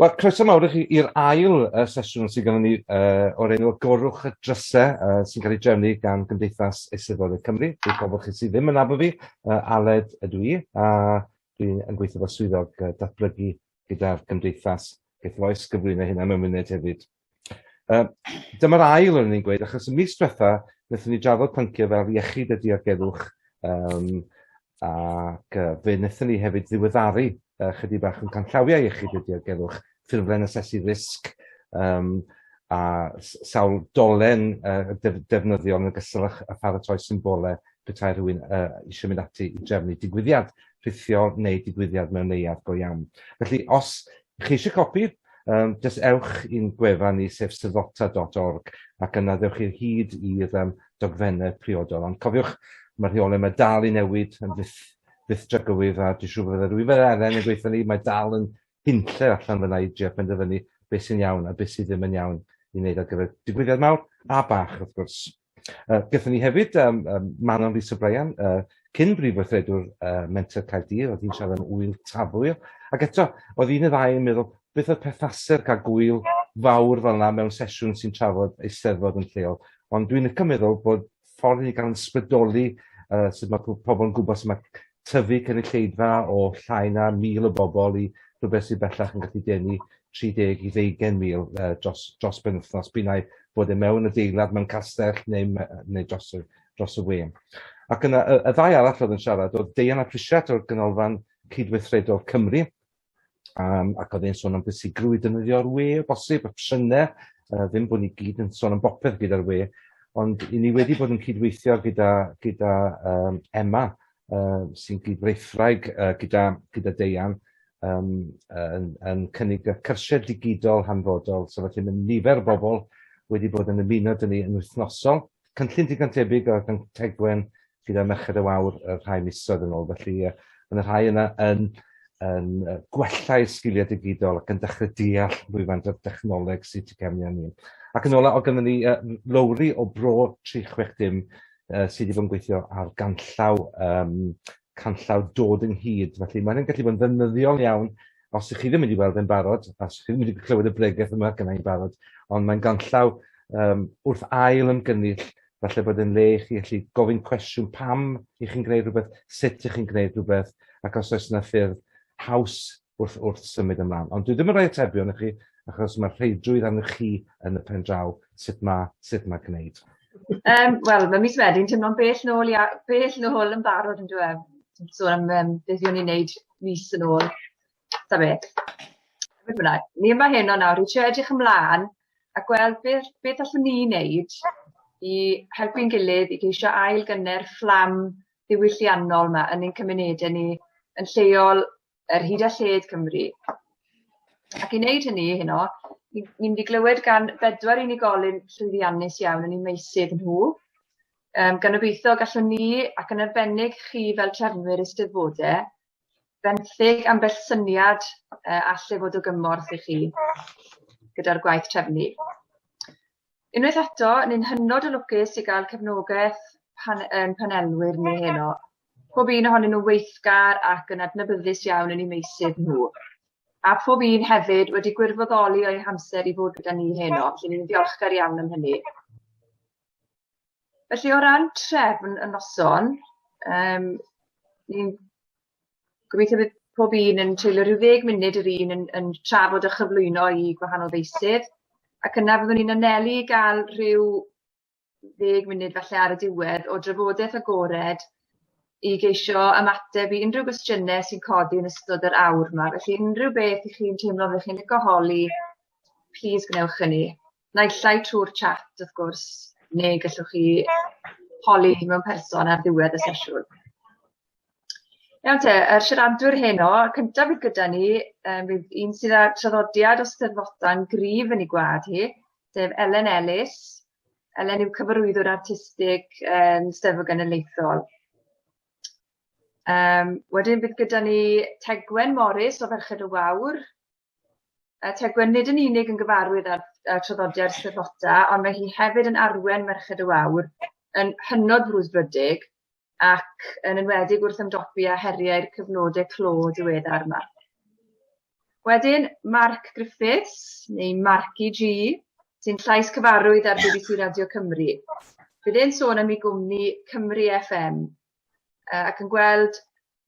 Wel, croeso mawr i chi i'r ail uh, sesiwn sydd gennym ni uh, o'r enw Agorwch y Drysau, uh, sy'n cael ei drefnu gan Gymdeithas Eisteddfodau Cymru. Dwi'n pobl chi sydd ddim yn nabod fi, uh, Aled ydw i, a dwi'n yn gweithio fel swyddog uh, datblygu gyda'r Gymdeithas. Geith Lois gyflwyno hynna mewn munud hefyd. Uh, dyma'r ail o'n i'n gweud, achos y mis diwetha, wnaethon ni drafod pynciau fel iechyd a diogelwch, um, ac uh, fe wnaethon ni hefyd ddiweddaru uh, chydig bach yn canllawiau iechyd a diogelwch, ffurflen asesu risg, um, a sawl dolen uh, def defnyddiol yn ogystal â, a pharatoi symbolau petai rhywun uh, eisiau mynd ati i drefnu digwyddiad rhithiol neu digwyddiad mewn neuadd go iawn. Felly, os chi eisiau copi, um, jyst ewch i'n gwefan ni, sef steddfota.org, ac yna ddewch chi hyd i'r um, dogfennau priodol. Ond cofiwch, mae'r rheolau mae dal i newid yn fyth, fyth dragywydd, a dwi'n siŵr bod rhywun fel Elen yn gweithio ni, mae dal yn hunlle allan fyna i drio penderfynu beth sy'n iawn a beth sydd ddim yn iawn i wneud ar gyfer digwyddiad mawr a bach, wrth gwrs. Uh, Gaethon ni hefyd um, um, Manon Rhys O'Brien, uh, cyn brif weithredwr uh, Menter Caerdydd, oedd hi'n siarad am wyl tafwyl. Ac eto, oedd un y ddau yn meddwl, beth oedd perthnasedd cael gwyl fawr fel yna mewn sesiwn sy'n trafod eisteddfod yn lleol. Ond dwi'n licio meddwl bod ffordd i ni gael ysbrydoli uh, sut mae pobl yn gwybod sut mae tyfu cynulleidfa o llai na 1,000 o bobl i rhywbeth sydd bellach yn gallu denu 30 i 20,000 uh, dros, dros benwythnos, b'un bod e mewn adeilad, mewn castell neu, neu dros, y, dros y we. Ac yna, y, y ddau arall oedd yn siarad oedd Deian ap Rhisiart o'r Ganolfan Cydweithredol Cymru, Um, ac oedd e'n sôn am bwysigrwydd defnyddio'r we o bosib, opsiynau, uh, ddim bod ni gyd yn sôn am bopeth gyda'r we, ond i ni wedi bod yn cydweithio gyda, gyda um, Emma, uh, sy'n gydweithwraig uh, gyda, gyda Deian, um, yn, yn cynnig y cyrsiau digidol hanfodol, so felly mae nifer o bobl wedi bod yn ymuno dyn ni yn wythnosol. Cynllun digon tebyg oedd yn Tegwen gyda Merched y Wawr y rhai misoedd yn ôl. Felly, uh, yn y rhai yna yn, yn gwella eu sgiliau digidol ac yn dechrau deall rhywfaint o'r dechnoleg sydd tu cefn i ni. Ac yn ola, o gynnon ni uh, Lowri o Bro 360 uh, sydd wedi bod yn gweithio ar ganllaw, um, canllaw dod ynghyd. Felly mae'n gallu bod yn ddefnyddiol iawn os ych chi ddim wedi weld e'n barod, os ych chi ddim wedi clywed y bregeth yma gyda i'n barod, ond mae'n ganllaw um, wrth ail ymgynnull Falle bod e'n le i chi allu gofyn cwestiwn pam i chi'n gwneud rhywbeth, sut i chi'n gwneud rhywbeth, ac os oes yna ffyrdd haws wrth, wrth symud ymlaen. Ond dwi ddim yn rhoi atebion i chi, achos mae'r rheidrwydd arnoch chi yn y pen draw sut mae, sut mae gwneud. Um, Wel, mae mis Medi'n teimlo'n bell nôl, ia, bell nôl yn barod yn dweud. Sôn am um, beth o'n i'n neud mis yn ôl. Ta beth. Beth bynnag, ni yma heno nawr i trio edrych ymlaen a gweld beth, beth allwn ni wneud i helpu'n gilydd i geisio ail-gynnu'r fflam ddiwylliannol 'ma yn ein cymunedau ni yn lleol ar hyd a lled Cymru. Ac i wneud hynny heno, ni'n ni mynd i glywed gan bedwar unigolyn llwyddiannus iawn yn eu meysydd nhw, um, gan obeithio gallwn ni, ac yn arbennig chi fel trefnwyr Eisteddfodau, benthyg ambell syniad uh, alle fod o gymorth i chi gyda'r gwaith trefnu. Unwaith eto, ni'n hynod o lwcus i gael cefnogaeth pan, um, panelwyr ni heno. Pob un ohonyn nhw weithgar ac yn adnabyddus iawn yn eu meysydd nhw. A phob un hefyd wedi gwirfoddoli o'u hamser i fod gyda ni heno, felly ni'n ddiolchgar iawn am hynny. Felly o ran trefn y noson, yym ni'n gobeithio bydd pob un yn treulio rhyw ddeg munud yr un yn yn trafod a chyflwyno i gwahanol feysydd, ac yna fyddwn ni'n anelu i ga'l rhyw ddeg munud falle ar y diwedd o drafodaeth agored i geisio ymateb i unrhyw gwestiyne sy'n codi yn ystod yr awr 'ma. Felly unrhyw beth 'ych chi'n teimlo fyddech chi'n lico holi, plîs gwnewch hynny. Naill ai trwy'r chat wrth gwrs, neu gallwch chi holi mewn person ar ddiwedd y sesiwn. Iawn te, yr siaradwyr heno, y cyntaf fydd gyda ni, um, fydd un sydd â traddodiad o steddfota'n gryf yn ei gwlad hi, sef Elen Ellis. Elen yw cyfarwyddwr artistig um, Steddfod Genedlaethol. Um, wedyn bydd gyda ni Tegwen Morris o Ferched y Wawr, Yy Tegwen nid yn unig yn gyfarwydd â'r â'r traddodiad Steddfota, ond mae hi hefyd yn arwen Merched y Wawr yn hynod frwdfrydig ac yn enwedig wrth ymdopi â heriau'r cyfnodau clo diweddar yma. Wedyn, Mark Griffiths, neu Marky G, sy'n llais cyfarwydd ar BBC Radio Cymru. Bydd e'n sôn am ei gwmni Cymru FM, ac yn gweld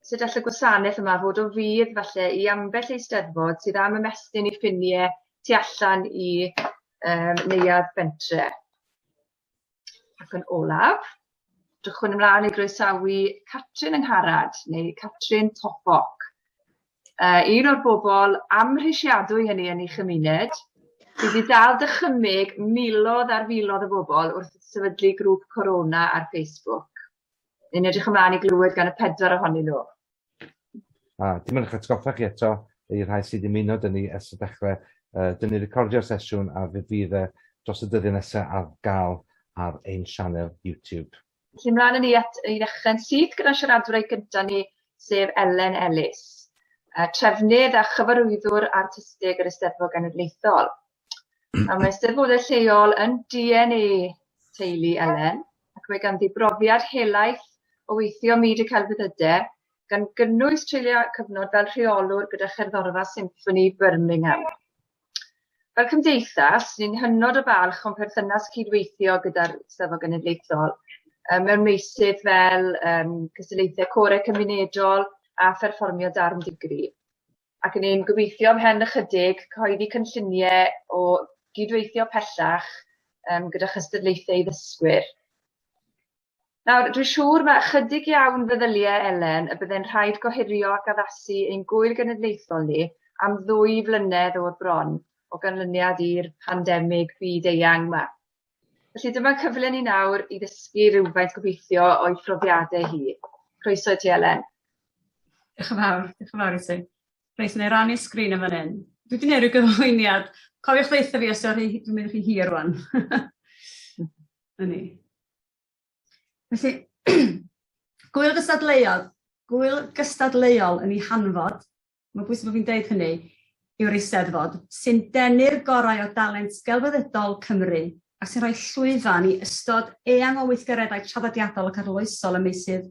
sut all y gwasanaeth yma fod o fudd falle i ambell eisteddfod sydd am ymestyn i ffiniau tu allan i neuadd bentre. Ac yn olaf, drychwn ymlaen i groesawu Catrin Angharad, neu Catrin Topoc. Un o'r bobl amhrisiadwy hynny yn ei chymuned, sydd wedi dal dychymyg miloedd ar filoedd o bobl wrth sefydlu grŵp Corona ar Facebook. Ni'n edrych ymlaen i glywed gan y pedwar ohonyn nhw. A dim ond eich atgoffa chi eto, i'r rhai sydd wedi ymuno 'da ni ers y dechrau, dyn ni'n recordio'r sesiwn a fe fydd e dros y dyddiau nesaf ar gael ar ein sianel YouTube. Felly mlaen â ni at i ddechrau'n syth gyda'n siaradwraig gyntaf ni, sef Elen Ellis, trefnydd a chyfarwyddwr artistig yr Eisteddfod Genedlaethol. A mae Eisteddfodau lleol yn DNA teulu Elen, ac mae ganddi brofiad helaeth o weithio ym myd y celfyddydau, gan gynnwys treulio cyfnod fel rheolwr gyda Cherddorfa Symffoni Birmingham. Fel cymdeithas, ni'n hynod o falch o'n perthynas cydweithio gyda'r Eisteddfod Genedlaethol mewn meysydd fel cystadlaethau corau cymunedol a pherfformio darn digri. Ac yn ni'n gobeithio ymhen ychydig cyhoeddi cynlluniau o gydweithio pellach gyda chystadlaethau i ddysgwyr. Nawr, dwi'n siŵr mae ychydig iawn feddyliau, Elen, y byddai'n rhaid gohirio ac addasu ein gŵyl genedlaethol ni am ddwy flynedd o'r bron o ganlyniad i'r pandemig byd-eang 'ma. Felly dyma cyfle ni nawr i ddysgu rhywfaint gobeithio o'i phrofiadau hi. Croeso i ti, Elen. Diolch yn fawr, diolch yn fawr i ti. Reit, wna i rannu sgrin yn fan hyn. Dwi wedi gwneud rhyw gyflwyniad. Cofiwch ddeutha fi os yw'n rhy, dwi'n mynd rhy hir rwan. Na ni. Felly, gwyl gystadleuol, gwyl gystadleuol yn ei hanfod, mae'n bwysig bod fi'n deud hynny, yw'r Eisteddfod, sy'n denu'r gorau o dalent gelfyddydol Cymru ac sy'n rhoi llwyfan i ystod eang o weithgareddau traddodiadol ac arloesol ym meysydd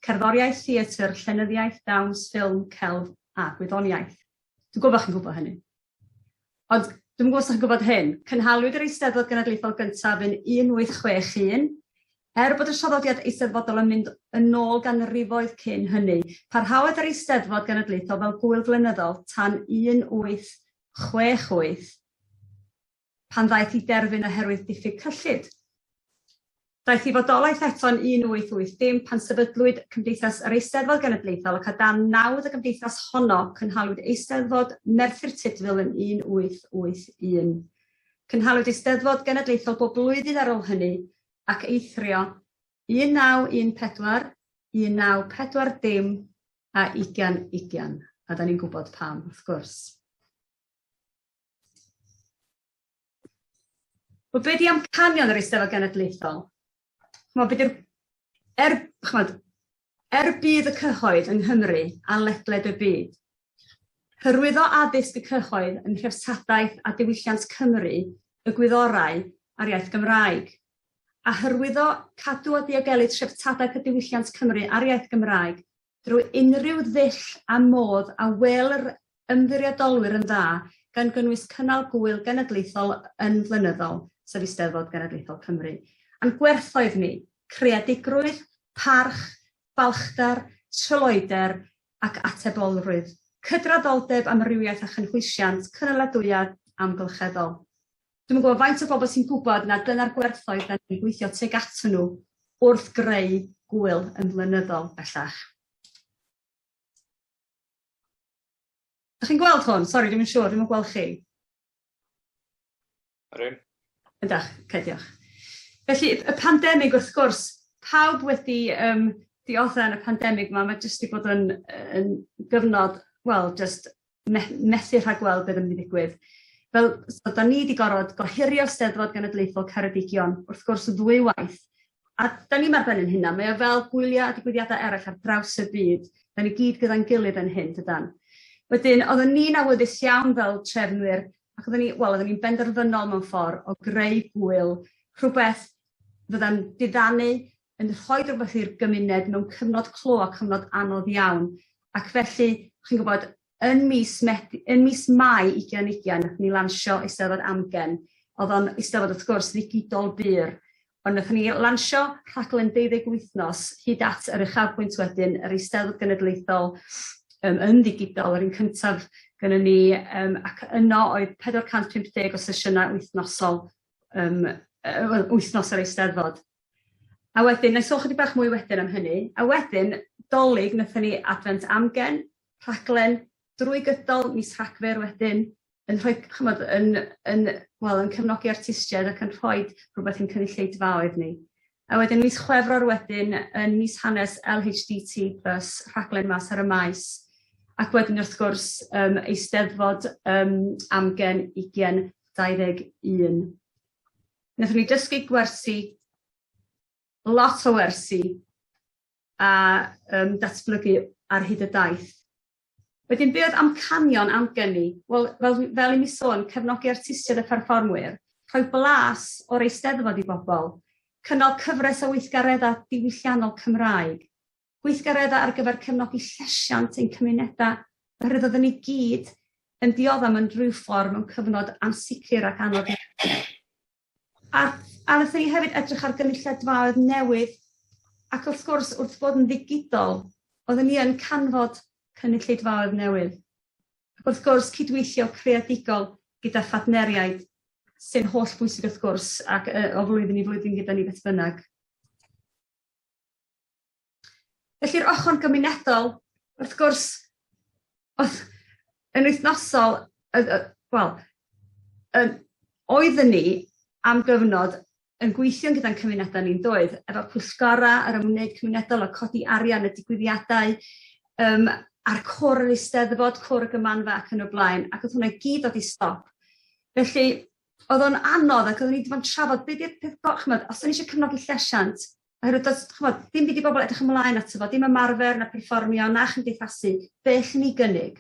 cerddoriaeth, theatr, llenyddiaeth, dawns, ffilm, celf a gwyddoniaeth. Dwi'n gwybod chi'n gwybod hynny. Ond dwi'm yn gwybod os ydych chi'n gwybod hyn, cynhaliwyd yr Eisteddfod Genedlaethol gyntaf yn 1861, er bod y traddodiad eisteddfodol yn mynd yn ôl ganrifoedd cyn hynny. Parhaodd yr Eisteddfod Genedlaethol fel gŵyl flynyddol tan 1868, pan ddaeth i derfyn oherwydd diffyg cyllid. Daeth i fodolaeth eto yn 1880 pan sefydlwyd Cymdeithas yr Eisteddfod Genedlaethol ac o dan nawdd y gymdeithas honno cynhaliwyd Eisteddfod Merthyr Tudful yn 1881. Cynhaliwyd Eisteddfod Genedlaethol bob blwyddyn ar ôl hynny ac eithrio 1914, 1940 a 2020, a da ni'n gwybod pam wrth gwrs. Wel, be di amcanion yr Eisteddfod Genedlaethol? Ch'mod, be di'r... Er, ch'mod, er budd y cyhoedd yng Nghymru a ledled y byd, hyrwyddo addysg y cyhoedd yn nhreftadaeth a diwylliant Cymru, y gwyddorau a'r iaith Gymraeg, a hyrwyddo cadw a diogelu treftadaeth a diwylliant Cymru a'r iaith Gymraeg drwy unrhyw ddull a modd a wel yr ymddiriedolwyr yn dda, gan gynnwys cynnal gŵyl genedlaethol yn flynyddol, sef Eisteddfod Genedlaethol Cymru. A'n gwerthoedd ni, creadigrwydd, parch, balchder, tryloywder ac atebolrwydd, cydraddoldeb, amrywiaeth a chynhwysiant, cynaladwyedd amgylcheddol. Dwi'm yn gwybod faint o bobl sy'n gwybod na dyna'r gwerthoedd da ni'n gweithio tuag atyn nhw wrth greu gŵyl yn flynyddol bellach. Ydych chi'n gweld hwn? Sori, dwi'm yn siŵr, dwi'm yn gweld chi. Ydyn. Ydych, okay, diolch. Felly, y pandemig wrth gwrs, pawb wedi diodda yn y pandemig yma, mae jyst wedi bod yn gyfnod, wel, jyst methu rhagweld beth yn mynd i ddigwydd. Fel, so, da ni wedi gorfod gohirio Steddfod Genedlaethol Ceredigion, wrth gwrs, ddwy waith. A da ni'n ar ben ein hunain, mae o fel gwyliau a digwyddiadau eraill ar draws y byd. Da ni gyd gyda'n gilydd yn hyn, dydan. Wedyn, oedden ni'n awyddus iawn fel trefnwyr, ac oedden ni, wel, oedden ni'n benderfynol mewn ffordd o greu gwyl, rhywbeth fydda'n diddanu, yn rhoi rhywbeth i'r gymuned mewn cyfnod clo a cyfnod anodd iawn. Ac felly, chi'n gwybod, Yn mis Medi, yn mis Mai 2020, nathon ni lansio Eisteddfod Amgen. Oedd o'n Eisteddfod wrth gwrs ddigidol bur, ond nathon ni lansio rhaglen deuddeg wythnos hyd at yr uchafbwynt wedyn, yr Eisteddfod Genedlaethol yn ddigidol, yr un cyntaf gynnon ni, ac yno oedd 450 o sesiynau wythnosol, wel, wythnos yr Eisteddfod. A wedyn, na i sôn chydig bach mwy wedyn am hynny, a wedyn, 'Dolig, nathon ni Advent Amgen, rhaglen drwy gydol mis Rhagfyr wedyn, yn rhoi, ch'mod, yn, yn, wel, yn cefnogi artistiaid ac yn rhoi rhywbeth i'n cynulleidfaoedd ni. A wedyn mis Chwefror wedyn, yn mis hanes LHDT plus, rhaglen mas ar y maes, ac wedyn wrth gwrs Eisteddfod Amgen 2021. Wnaethon ni dysgu gwersi, lot o wersi, a datblygu ar hyd y daith. Wedyn, be oedd amcanion amgen ni? Wel, fel i mi sôn, cefnogi artistiaid a pherfformwyr, rhoi blas o'r Eisteddfod i bobl, cynnal cyfres o weithgareddau diwylliannol Cymraeg, gweithgareddau ar gyfer cefnogi llesiant ein cymunedau, oherwydd oedden ni gyd yn dioddef mewn rhyw ffordd mewn cyfnod ansicr ac anodd. A wnaethon ni hefyd edrych ar gynulleidfaoedd newydd, ac wrth gwrs, wrth fod yn ddigidol, oedden ni yn canfod cynulleidfaoedd newydd. Ac wrth gwrs, cydweithio creadigol gyda phartneriaid, sy'n holl bwysig wrth gwrs, ac o flwyddyn i flwyddyn gyda ni beth bynnag. Felly'r ochr gymunedol, wrth gwrs, oedd yn wythnosol, wel, oedden ni am gyfnod yn gweithio gyda'n cymunedau ni'n doedd, efo'r pwyllgorau, yr ymwneud cymunedol, y codi arian, y digwyddiadau, a'r côr yr Eisteddfod, côr y Gymanfa ac yn y blaen, ac oedd hwnna i gyd dod i stop. Felly, oedd o'n anodd ac oedden ni wedi bod yn trafod be di'r peth gorau, ch'mod, os o'n ni eisiau cefnogi llesiant, oherwydd does, ch'mod, dim byd i bobl edrych ymlaen ato fo, dim ymarfer na perfformio na chymdeithasu, be allwn ni gynnig?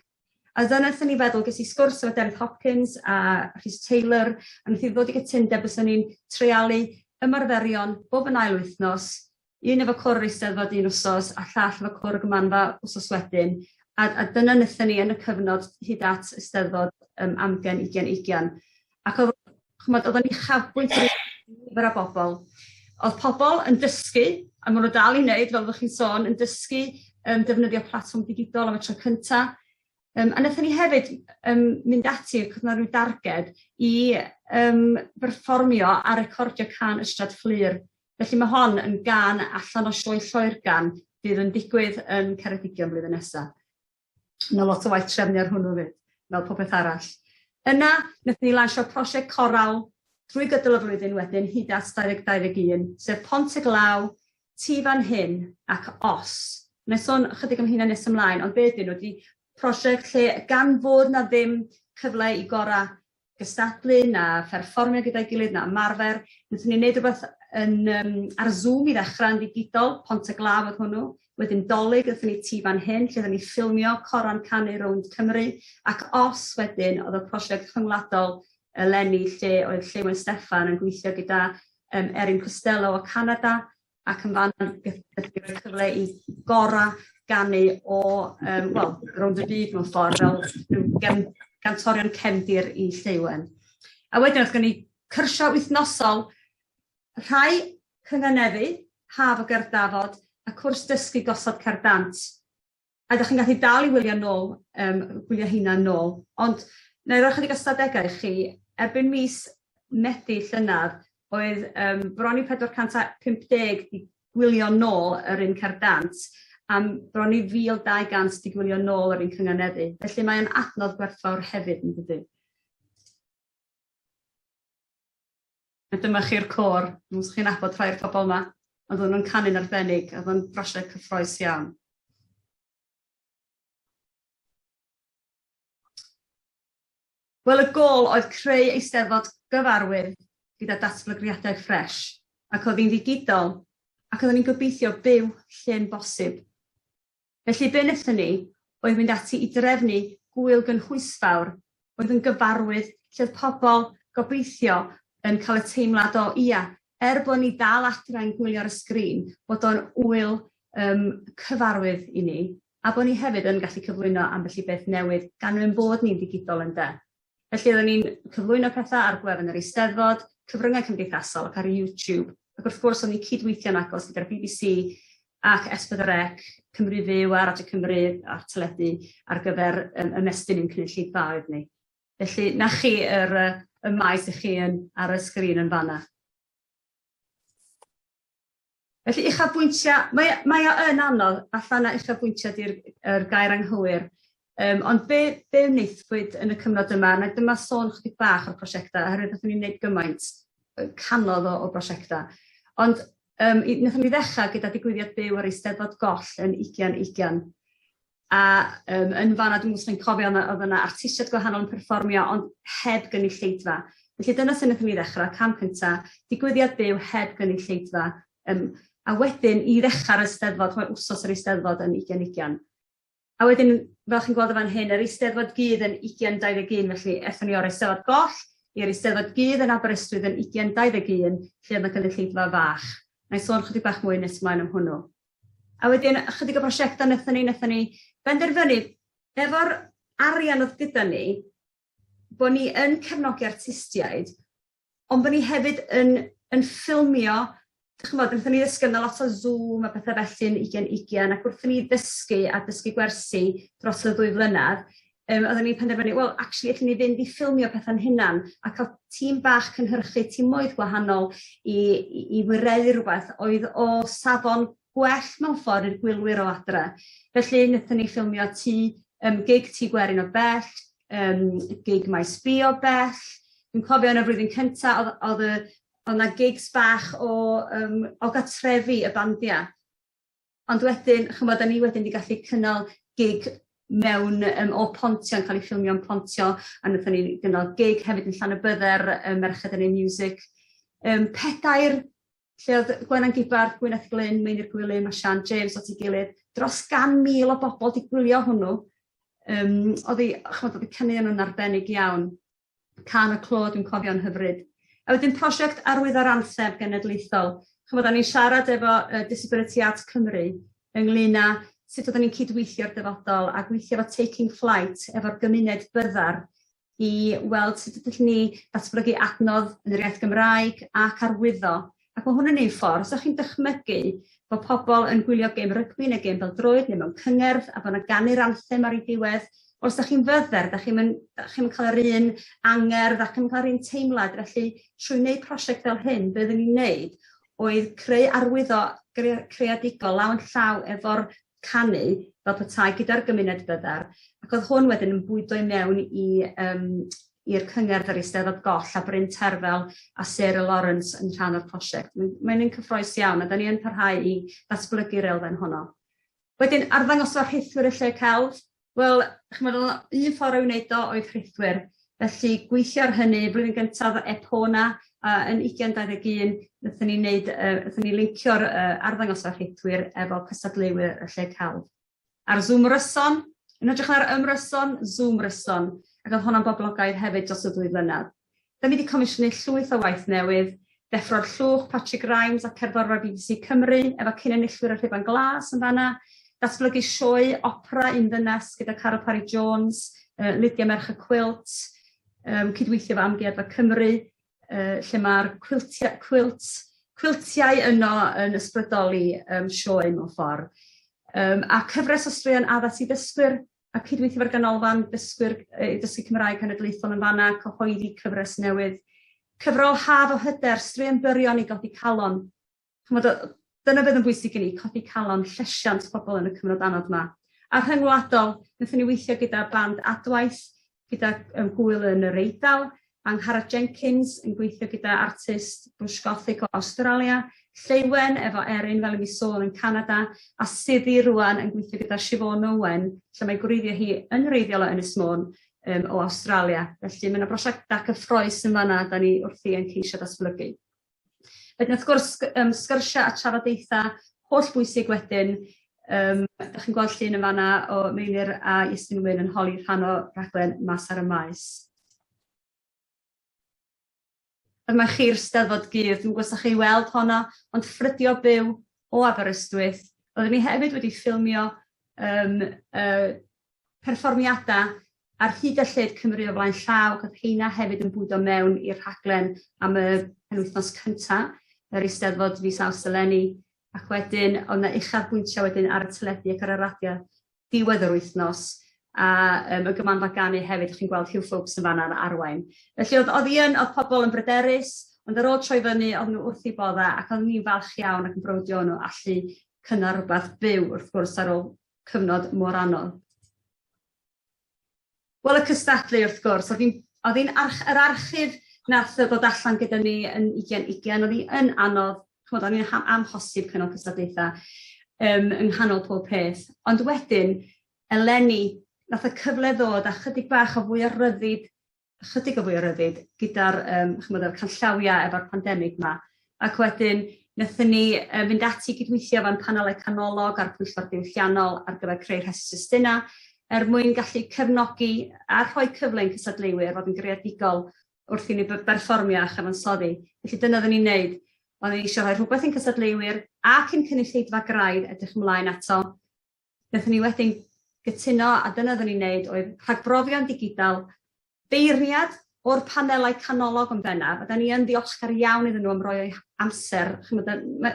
A dyna wnaethon ni feddwl, ges i sgwrs efo Derek Hopkins a Rhys Taylor, a wnaeth i ddod i gytundeb fysa ni'n treialu ymarferion bob yn ail wythnos, un efo côr yr Eisteddfod un wsos a llall efo côr y Gymanfa wsos wedyn, a dyna wnaethon ni yn y cyfnod hyd at Eisteddfod Amgen 2020. Ac oedd, ch'mod, oedd o'n uchafbwynt i nifer o bobl. Oedd pobl yn dysgu, a maen nhw dal i wneud, fel fyddwch chi'n sôn, yn dysgu defnyddio platfform digidol am y tro cynta. A wnaethon ni hefyd mynd ati, ac oedd 'na ryw darged, i berfformio a recordio cân Ystrad Fflur. Felly mae hon yn gân allan o sioe Lloergan fydd yn digwydd yn Ceredigion flwyddyn nesaf. Yna lot o waith trefnu ar hwnnw 'fyd, fel popeth arall. Yna, wnaethon ni lansio prosiect coral drwy gydol y flwyddyn wedyn hyd at 2021, sef Pont y Glaw, Ti Fan Hyn ac Os. Wna i sôn ychydig am hynna nes ymlaen, ond be ydyn nhw ydy prosiect lle gan fod 'na ddim cyfle i gorau gystadlu na pherfformio gyda'i gilydd na ymarfer, wnaethon ni wneud rhywbeth yn ar Zoom i ddechrau yn ddigidol, Pont y Glaw oedd hwnnw. Wedyn 'Dolig, wnaethon ni Ti Fan Hyn, lle oedden ni ffilmio coron canu rownd Cymru, ac Os wedyn oedd y prosiect rhyngwladol eleni lle oedd Lleuwen Steffan yn gweithio gyda Erin Costello o Canada, ac yn fan gyda'r cyfle i gora ganu o, wel, rownd y byd mewn ffordd, fel rhyw gantorion cefndir i Lleuwen. A wedyn oedd gen i cyrsiau wythnosol, rhai cynganeddu, haf o gerdd dafod, a cwrs dysgu gosod cerdd dant. A ydych chi'n gallu dal i wylio nôl, gwylio heina nôl. Ond na i roi chydig o ystadegau i chi, erbyn mis Medi llynedd, oedd bron i 450 di gwylio nôl yr un cerdd dant, a bron i 1,200 di gwylio nôl yr un cynganeddu. Felly mae o'n adnodd gwerthfawr hefyd, yn dydy? A dyma chi'r côr, dwi'm os chi'n nabod rhai o'r pobl yma, ond oedden nhw'n canu'n arbennig, oedd o'n brosiect cyffroes iawn. Wel, y gôl oedd creu eisteddfod gyfarwydd gyda datblygiadau ffresh, ac oedd hi'n ddigidol, ac oedden ni'n gobeithio byw lle'n bosib. Felly be wnaethon ni oedd mynd ati i drefnu gŵyl gynhwysfawr oedd yn gyfarwydd, lle oedd pobl, gobeithio, yn cael y teimlad o, ia, er bod ni dal adra yn gwylio ar y sgrin, bod o'n ŵyl cyfarwydd i ni. a bod ni hefyd yn gallu cyflwyno ambell i beth newydd gan ein bod ni'n ddigidol ynde. Felly oedden ni'n cyflwyno pethau ar gwefan yr Eisteddfod, cyfryngau cymdeithasol ac ar YouTube. Ac wrth gwrs o'n ni'n cydweithio'n agos gyda'r BBC ac S4C, Cymru Fyw a Radio Cymru a'r teledu ar gyfer um, ymestyn ein cynulleidfaoedd ni. Felly, na chi yr, y maes i chi yn, ar y sgrin yn fanna. Felly uchafbwyntiau, mae, mae o yn anodd, falle na uchafbwyntiau di'r er gair anghywir, um, ond be, be wnaethpwyd yn y cyfnod yma, na dyma sôn chydig bach o'r prosiectau, oherwydd wnaethon ni wneud gymaint, canodd o, o brosiectau. Ond um, wnaethon ni ddechrau gyda digwyddiad byw ar Eisteddfod Goll yn 2020. A um, yn fanna, dwi'n gwybod os chi'n cofio, oedd yna artistiaid gwahanol yn perfformio, ond heb gynulleidfa. Felly dyna sut wnaethon ni ddechrau, cam cyntaf, digwyddiad byw heb gynulleidfa. Um, a wedyn, i ddechrau'r Eisteddfod, chwe wsos yr Eisteddfod yn 2020. A wedyn, fel chi'n gweld yn fan hyn, yr Eisteddfod Gudd yn 2021, felly aethon ni o'r Eisteddfod Goll i'r Eisteddfod Gudd yn Aberystwyth yn 2021, lle oedd yna gynulleidfa fach. Na i sôn chydig bach mwy nes ymlaen am hwnnw. A wedyn ychydig o brosiectau wnaethon ni, wnaethon ni benderfynu efo'r arian oedd gyda ni, bod ni yn cefnogi artistiaid, ond bod ni hefyd yn, yn ffilmio, dych ch'mod, wnaethon ni ddysgu yna lot o Zoom a pethau felly yn 2020, ac wrth i ni ddysgu a dysgu gwersi dros y ddwy flynedd, um, oedden ni'n penderfynu, wel, actually, allwn ni fynd i ffilmio pethau'n hunan a cael tîm bach cynhyrchu tîmoedd gwahanol i, i, i wireddu rhywbeth oedd o safon gwell mewn ffordd i'r gwylwyr o adre. Felly, wnaethon ni ffilmio tŷ, um, gig Tŷ Gwerin o bell, um, gig Maes B o bell. Dwi'n cofio yn y flwyddyn cyntaf, oedd, oedd, y, oedd 'na gigs bach o, um, o gatrefi y bandiau. Ond wedyn, ch'mod, 'dan ni wedyn 'di gallu cynnal gig mewn yym o Pontio yn cael ei ffilmio yn Pontio, a wnaethon ni gynnal gig hefyd yn Llanybydder, yym Merched yn ei Music. Yym pedair lle oedd Gwenan Gibbard, Gwyneth Glyn, Meinir Gwilym a Sian James at ei gilydd, dros 100,000 o bobl 'di gwylio hwnnw. Yym o'dd 'i ch'mod o'dd y caneuon nhw'n arbennig iawn. Cân y Clo dwi'n cofio'n hyfryd. A wedyn prosiect Arwyddo'r Anthem Genedlaethol. Ch'mod, o'n i'n siarad efo uh, Disability Arts Cymru ynglyn â sut oedden ni'n cydweithio'r dyfodol a gweithio efo Taking Flight efo'r gymuned byddar i weld sut ydych ni ddatblygu adnodd yn yr iaith Gymraeg ac arwyddo. Ac mae hwn yn un ffordd, os ydych chi'n dychmygu bod pobl yn gwylio gêm rygbi neu gêm bêl-droed neu mewn cyngerdd a bod yna ganu'r anthem ar ei diwedd, os ydych chi'n fyddar, ydych chi'n chi cael yr un angerdd ac yn cael yr un teimlad. Felly, trwy wneud prosiect fel hyn, be oedden ni'n wneud oedd creu arwyddo creadigol law yn llaw efo'r canu fel petai gyda'r gymuned byddar, ac oedd hwn wedyn yn bwydo i mewn i um, i'r cyngerdd yr Eisteddfod Goll a Bryn Terfel a Sarah Lawrence yn rhan o'r prosiect. Mae'n mae un cyffroes iawn a da ni yn parhau i ddatblygu'r elfen honno. Wedyn, arddangosfa rhithwyr y lle celf, wel, chymod, un ffordd o'i wneud o oedd rhithwyr. Felly, gweithio ar hynny, flwyddyn gyntaf Epona, a yn 2021, wnaethon ni wneud, uh, wnaethon ni lincio'r uh, arddangosfa rhithwyr efo cystadleuwyr y lle celf. Ar Zoom Ryson, yn hytrach na'r ymryson, Zoom Ryson, ac oedd honno'n boblogaidd hefyd dros y ddwy flynedd. Da ni wedi comisiynu llwyth o waith newydd, Deffro'r Llwch, Patrick Rimes a Cerddorfa BBC Cymru, efo cyn-enillwyr y Rhuban Glas yn fanna, datblygu sioe opera un ddynes gyda Caryl Parry Jones, uh, Lydia Merch y Cwilt, um, cydweithio efo Amgueddfa Cymru, uh, lle mae'r cwiltiau, cwilt, cwiltiau yno yn ysbrydoli um, sioe mewn ffordd. Um, a cyfres o straeon addas i ddysgwyr a cydweithio efo'r ganolfan dysgwyr uh, dysgu Cymraeg Cenedlaethol yn fanna, cyhoeddi cyfres newydd. Cyfrol haf o hyder, straeon byrion i godi calon. Ch'mod, dyna beth yn bwysig i ni, codi calon, llesiant pobl yn y cyfnod anodd yma. A rhyngwladol, wnaethon ni weithio gyda band Adwaith, gyda um, gwyl yn yr Eidal, Angharad Jenkins yn gweithio gyda artist Bush Gothic o Australia, Lleuwen efo Erin, fel i mi sôn, yn Canada, a Siddi rwan yn gweithio gyda Siobhan Owen, lle mae gwreiddio hi yn wreiddiol o Ynys Môn um, o Australia. Felly mae yna brosiectau cyffroes yn fanna da ni wrthi yn ceisio datblygu. Wedyn wrth gwrs um, sgyrsiau a trafodaethau holl bwysig wedyn. Um, da chi'n gweld llun yn fanna o Meinir a Iestyn Wyn yn holi rhan o raglen Mas ar y Maes. Dyma chi'r Steddfod Gudd, dwi'n gwybod os chi weld honno, ond ffrydio byw o Aberystwyth. Oeddwn ni hefyd wedi ffilmio perfformiadau ar hyd a lled Cymru o flaen llaw, ac oedd heina hefyd yn bwydo mewn i'r rhaglen am y penwythnos cyntaf, yr Eisteddfod fis Awst eleni, ac wedyn oedd 'na uchafbwyntiau wedyn ar y teledu ac ar y radio diwedd yr wythnos, a y Gymanfa Ganu hefyd, chi'n gweld Hugh Foulkes yn fan'na yn arwain. Felly oedd, oedd hi yn, oedd pobl yn bryderus, ond ar ôl troi fyny, oedden nhw wrth eu boddau, ac oedden ni'n falch iawn ac yn browd o nhw allu cynnal rhywbeth byw, wrth gwrs, ar ôl cyfnod mor anodd. Wel, y cystadlu, wrth gwrs, oedd hi'n, oedd hi'n arch, yr archif nath ddod allan gyda ni yn 2020, oedd hi yn anodd, ch'mod, o'n i'n amhosib cynnal cystadlaethau yng nghanol pob peth. Ond wedyn, eleni, nath y cyfle ddod a chydig bach o fwy o ryddid, chydig o fwy o ryddid gyda'r ch'mod, yr canllawiau efo'r pandemig 'ma. Ac wedyn, wnaethon ni fynd ati i gydweithio efo'n panelau canolog a'r pwyllgor diwylliannol ar gyfer creu rhestr testunau, er mwyn gallu cefnogi a rhoi cyfle i'n cystadleuwyr fod yn greadigol wrth i ni berfformio a chyfansoddi. Felly dyna oedden ni'n neud. Oedden ni eisiau rhoi rhywbeth i'n cystadleuwyr ac i'n cynulleidfa graidd edrych ymlaen ato. Wnaethon ni wedyn gytuno, a dyna oedden ni'n neud, oedd rhagbrofion digidol, beirniad o'r panelau canolog yn bennaf, a da ni yn ddiolchgar iawn iddyn nhw am roi o'u amser, ch'mod,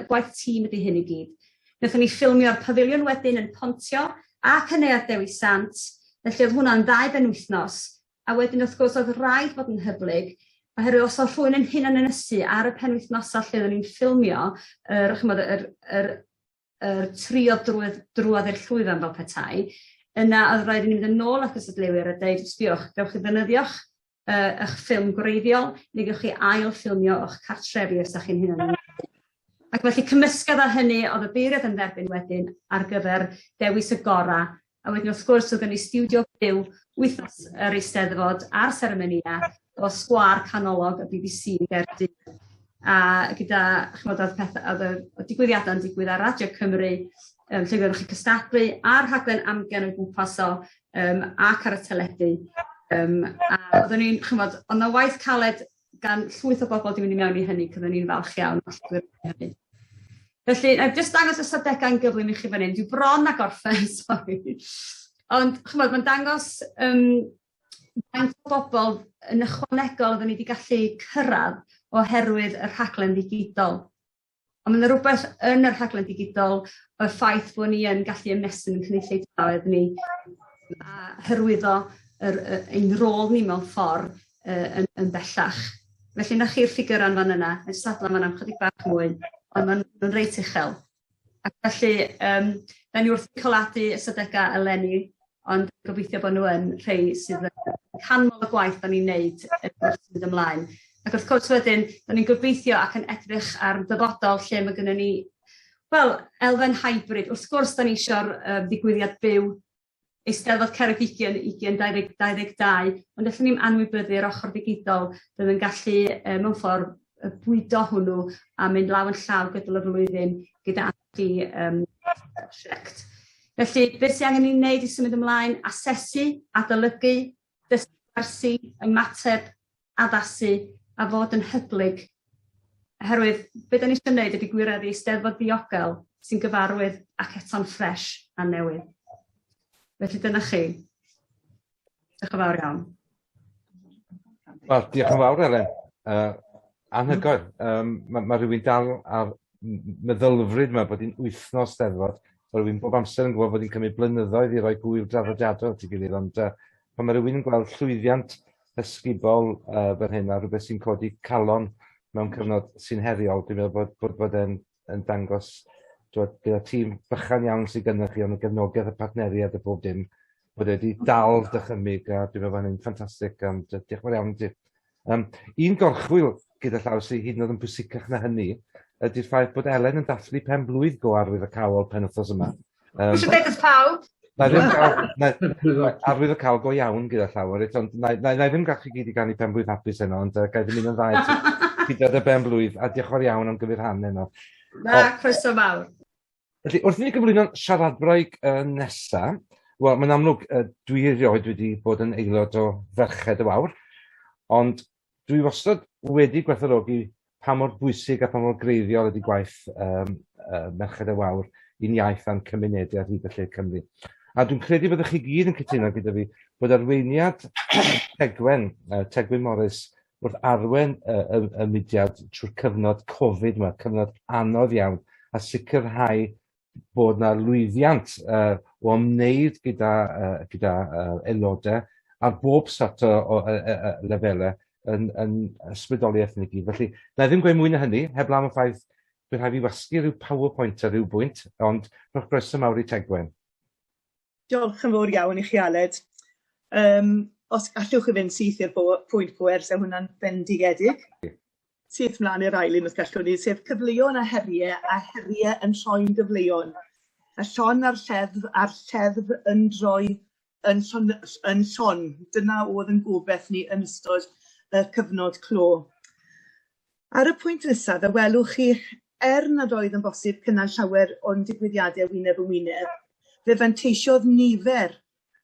gwaith tîm ydy hyn i gyd. Wnaethon ni ffilmio'r pafiliwn wedyn yn Pontio ac yn Neuadd Dewi Sant, felly oedd hwnna'n ddau benwythnos, a wedyn wrth gwrs oedd rhaid bod yn hyblyg, oherwydd os oedd rhywun yn hunan ynysu ar y penwythnosau lle oedden ni'n ffilmio, yr, ch'mod, yr, yr, yr trio drwydd, drwodd i'r llwyfan fel petai, yna oedd rhaid i ni fynd yn ôl at y cystadleuwyr a deud, sbiwch, gewch chi ddefnyddio'ch eich ffilm gwreiddiol, neu gewch chi ail ffilmio o'ch cartrefi os ydych chi'n hunan. Ac felly cymysgedd ar hynny oedd y beirniad yn dderbyn wedyn ar gyfer dewis y gorau. A wedyn wrth gwrs oedd gen i stiwdio byw wythnos yr Eisteddfod a'r seremonïau o sgwâr canolog y BBC yn Gaerdydd. A gyda, ch'mod, oedd pethau, oedd y digwyddiadau'n digwydd ar Radio Cymru, lle fyddwch chi cystadlu a'r rhaglen amgen o'i gwmpas o, ac ar y teledu. A oeddwn ni'n, ch'mod, oedd 'na waith caled gan llwyth o bobl 'di mynd i mewn i hynny, ac oedden ni'n falch iawn o allu hynny. Felly, na i jyst dangos ystadegau'n gyflym i chi fan hyn. Dwi bron â gorffen, sori. Ond, ch'mod, mae'n dangos faint o bobl yn ychwanegol oedden ni wedi gallu cyrraedd oherwydd y rhaglen ddigidol. Ond mae yna rhywbeth yn y rhaglen digidol, y ffaith bod ni yn gallu ymestyn yn cynulleidfaoedd ni a hyrwyddo ein rôl ni mewn ffordd yn bellach. Felly 'na chi'r ffigurau'n fan yna, yn sadla fan am chydig bach mwy, ond maen nhw'n reit uchel. Ac felly, da ni wrth coladu ystadegau eleni, ond gobeithio bod nhw yn rhai sydd yn canmol y gwaith da ni'n neud wrth symud ymlaen. Ac wrth gwrs wedyn, da ni'n gobeithio ac yn edrych ar ddyfodol lle mae gennym ni, wel, elfen hybrid. Wrth gwrs, da ni eisiau'r ddigwyddiad byw Eisteddfod Ceredigion 2022, ond allwn ni'm anwybyddu'r ochr ddigidol bydd yn gallu mewn ffordd bwydo hwnnw a mynd law yn llaw gydol y flwyddyn gyda chi prosiect. Felly, beth sydd angen i ni wneud i symud ymlaen? Asesu, adolygu, dysgu gwersi, ymateb, addasu a fod yn hyblyg. Oherwydd be da ni eisiau wneud ydy gwireddu Eisteddfod ddiogel sy'n gyfarwydd ac eto'n ffres a newydd. Felly dyna chi. Diolch yn fawr iawn. Wel, diolch yn fawr, Elen. Anhygoel. Mae ma rhywun dal ar meddylfryd yma bod hi'n wythnos Steddfod. Mae rhywun bob amser yn gwybod bod hi'n cymryd blynyddoedd i roi gŵyl draddodiadol at ei gilydd, ond pan mae rhywun yn gweld llwyddiant ysgubol fel hyn a rhywbeth sy'n codi calon mewn cyfnod sy'n heriol, dwi'n meddwl bod e'n yn dangos twod, gyda tîm bychan iawn sydd gennych chi, ond y gefnogaeth, y partneriaid a pob dim, bod e wedi dal dychymyg, a dwi'n meddwl bod hynny'n ffantastig, ond diolch yn fawr iawn i ti. Un gorchwyl gyda llaw sydd hyd yn oed yn pwysicach na hynny ydy'r ffaith bod Elen yn dathlu pen blwydd go arwyddocaol penwythnos yma. Eisiau dweud wrth pawb? Na i ddim gael, na, arwyddocaol go iawn gyda llaw, reit, ond na i ddim gael chi gyd i ganu pen blwydd hapus heno, ond ga i ddymuno'n dda i ti gyda dy ben blwydd, a diolch yn fawr iawn am gymryd rhan heno. Na, croeso mawr. Felly, wrth i ni gyflwyno'n siaradwraig nesa, wel, mae'n amlwg, dwi erioed wedi bod yn aelod o Ferched y Wawr, ond dwi wastad wedi gwerthfawrogi pa mor bwysig a pa mor greiddiol ydy gwaith Merched y Wawr i'n iaith a'n cymunedau ar hyd a lled Cymru. A dwi'n credu byddwch chi gyd yn cytuno gyda fi bod arweiniad Tegwen, Tegwen Morris, wrth arwain y, y, y mudiad trwy'r cyfnod Covid yma, cyfnod anodd iawn, a sicrhau bod 'na lwyddiant uh, o ymwneud gyda, uh, gyda uh, aelodau ar bob sort o, o, o, o lefelau yn, yn ysbrydoliaeth ni gyd. Felly, na i ddim gweud mwy na hynny, heb law am y ffaith bydd rhaid fi wasgu rhyw PowerPoint ar ryw bwynt, ond rhowch groeso mawr i Tegwen. Diolch yn fawr iawn i chi, Aled. Um, os allwch chi fynd syth i'r pwynt pwer, se hwnna'n bendigedig. Syth mlaen i'r ail un os gallwn ni, sef cyfleon a heriau, a heriau yn troi'n gyfleon. Y llon a'r lleddf, a'r lleddf yn droi yn llon, yn llon. Dyna oedd yn gobeith ni yn ystod y cyfnod clo. Ar y pwynt nesaf, fe welwch chi, er nad oedd yn bosib cynnal llawer o'n digwyddiadau wyneb yn wyneb, fe fanteisiodd nifer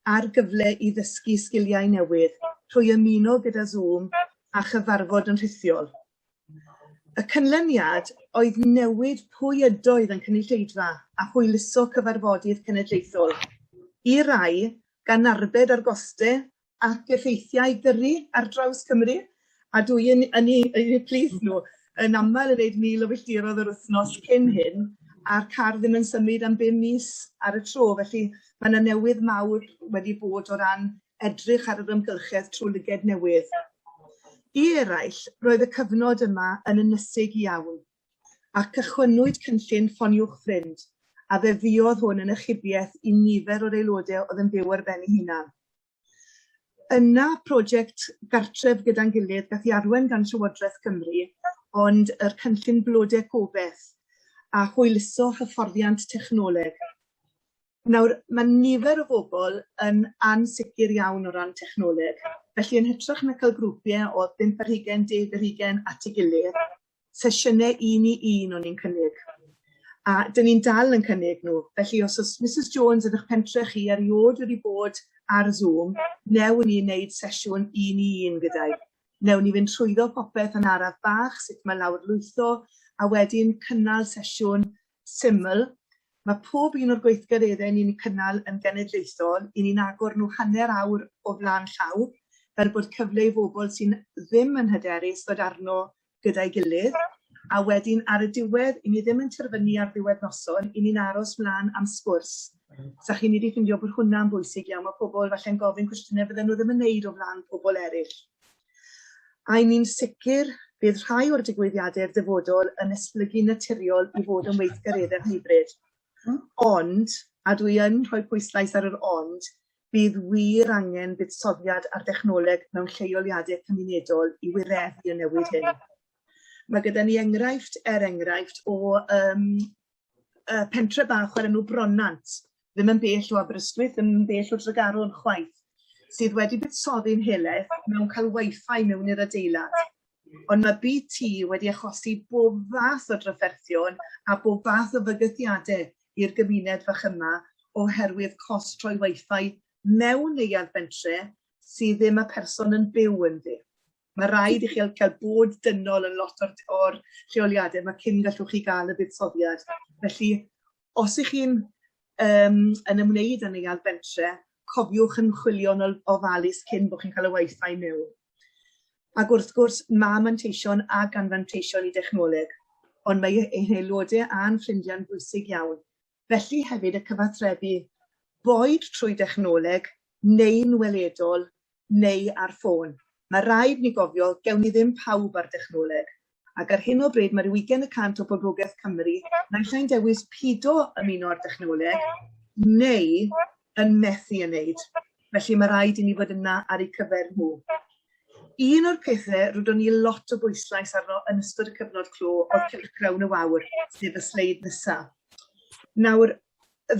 ar gyfle i ddysgu sgiliau newydd trwy ymuno gyda Zoom a chyfarfod yn rhithiol. Y canlyniad oedd newid pwy ydoedd yn cynulleidfa a hwyluso cyfarfodydd cenedlaethol. I rai, gan arbed ar gostau ac effeithiau gyrru ar draws Cymru, a dwi yn, yn, eu, yn eu plith nhw, yn aml yn gwneud 1,000 o filltiroedd yr wythnos cyn hyn, a'r car ddim yn symud am bum mis ar y tro, felly mae yna newydd mawr wedi bod o ran edrych ar yr amgylchedd trwy lyged newydd. I eraill, roedd y cyfnod yma yn ynysig iawn, a cychwynnwyd cynllun Ffoniwch Ffrind, a fe fuodd hwn yn achubiaeth i nifer o'r aelodau oedd yn byw ar ben eu hunan. Yna prosiect Gartref Gyda'n Gilydd gath ei arwain gan Llywodraeth Cymru, ond yr cynllun Blodau Cobeth a hwyluso hyfforddiant technoleg. Nawr, mae nifer o bobl yn ansicr iawn o ran technoleg, felly yn hytrach na cael grwpiau o 5 ar hugain, 10 ar hugain at ei gilydd, sesiynau un i un o'n i'n cynnig. A dyn ni'n dal yn cynnig nhw. Felly os oes Mrs Jones yn eich pentre chi erioed wedi bod ar Zoom, newn ni wneud sesiwn un i un gyda'i. Newn ni fynd trwyddo popeth yn araf bach, sut mae lawrlwytho, a wedyn cynnal sesiwn syml. Mae pob un o'r gweithgareddau ni'n cynnal yn genedlaethol, i ni'n agor nhw hanner awr o flaen llaw, fel bod cyfle i bobl sy'n ddim yn hyderus ddod arno gyda'i gilydd, a wedyn ar y diwedd, i ni ddim yn terfynu ar ddiwedd noson, i ni'n aros mlaen am sgwrs. Sa chi'n wedi ffindio bod hwnna'n bwysig iawn, mae pobl falle'n gofyn cwestiynau fydden nhw ddim yn neud o flaen pobl eraill. A i ni'n sicr, bydd rhai o'r digwyddiadau'r dyfodol yn esblygu naturiol i fod yn weithgareddau hybrid. Ond, a dwi yn rhoi pwyslais ar yr ond, bydd wir angen buddsoddiad ar dechnoleg mewn lleoliadau cymunedol i wireddu y newid hyn. Mae gyda ni enghraifft, er enghraifft, o um, uh, pentre bach o'r enw Bronant, ddim yn bell o Aberystwyth, ddim yn bell o Dregaron chwaith, sydd wedi buddsoddi'n helaeth mewn cael Wi-Fi mewn i'r adeilad. Ond mae BT wedi achosi bob fath o drafferthion a bob fath o fygythiadau i'r gymuned fach yma oherwydd cost rhoi Wi-Fi mewn neuadd bentre sydd ddim y person yn byw ynddi. Mae rhaid i chi cael bod dynol yn lot o'r, or lleoliadau yma cyn gallwch chi gael y buddsoddiad. Felly, os ych chi'n um, yn ymwneud â neuadd bentre, cofiwch yn chwilio'n ofalus cyn bod chi'n cael y Wi-Fi mewn. Ac wrth gwrs, mae manteision ac anfanteision i dechnoleg, ond mae ein haelodau a'n ffrindiau'n bwysig iawn. Felly hefyd y cyfathrebu, boed trwy dechnoleg neu'n weledol neu ar ffôn. Mae rhaid ni gofio, gewn ni ddim pawb ar dechnoleg. Ac ar hyn o bryd mae rhyw 20 y cant o boblogaeth Cymru naill ai'n dewis pido ymuno â'r dechnoleg neu yn methu yn wneud. Felly mae rhaid i ni fod yna ar eu cyfer nhw. Un o'r pethau rydyn ni lot o bwyslais arno yn ystod y cyfnod clo oedd Cylchgrawn y Wawr, sef y sleid nesaf. Nawr,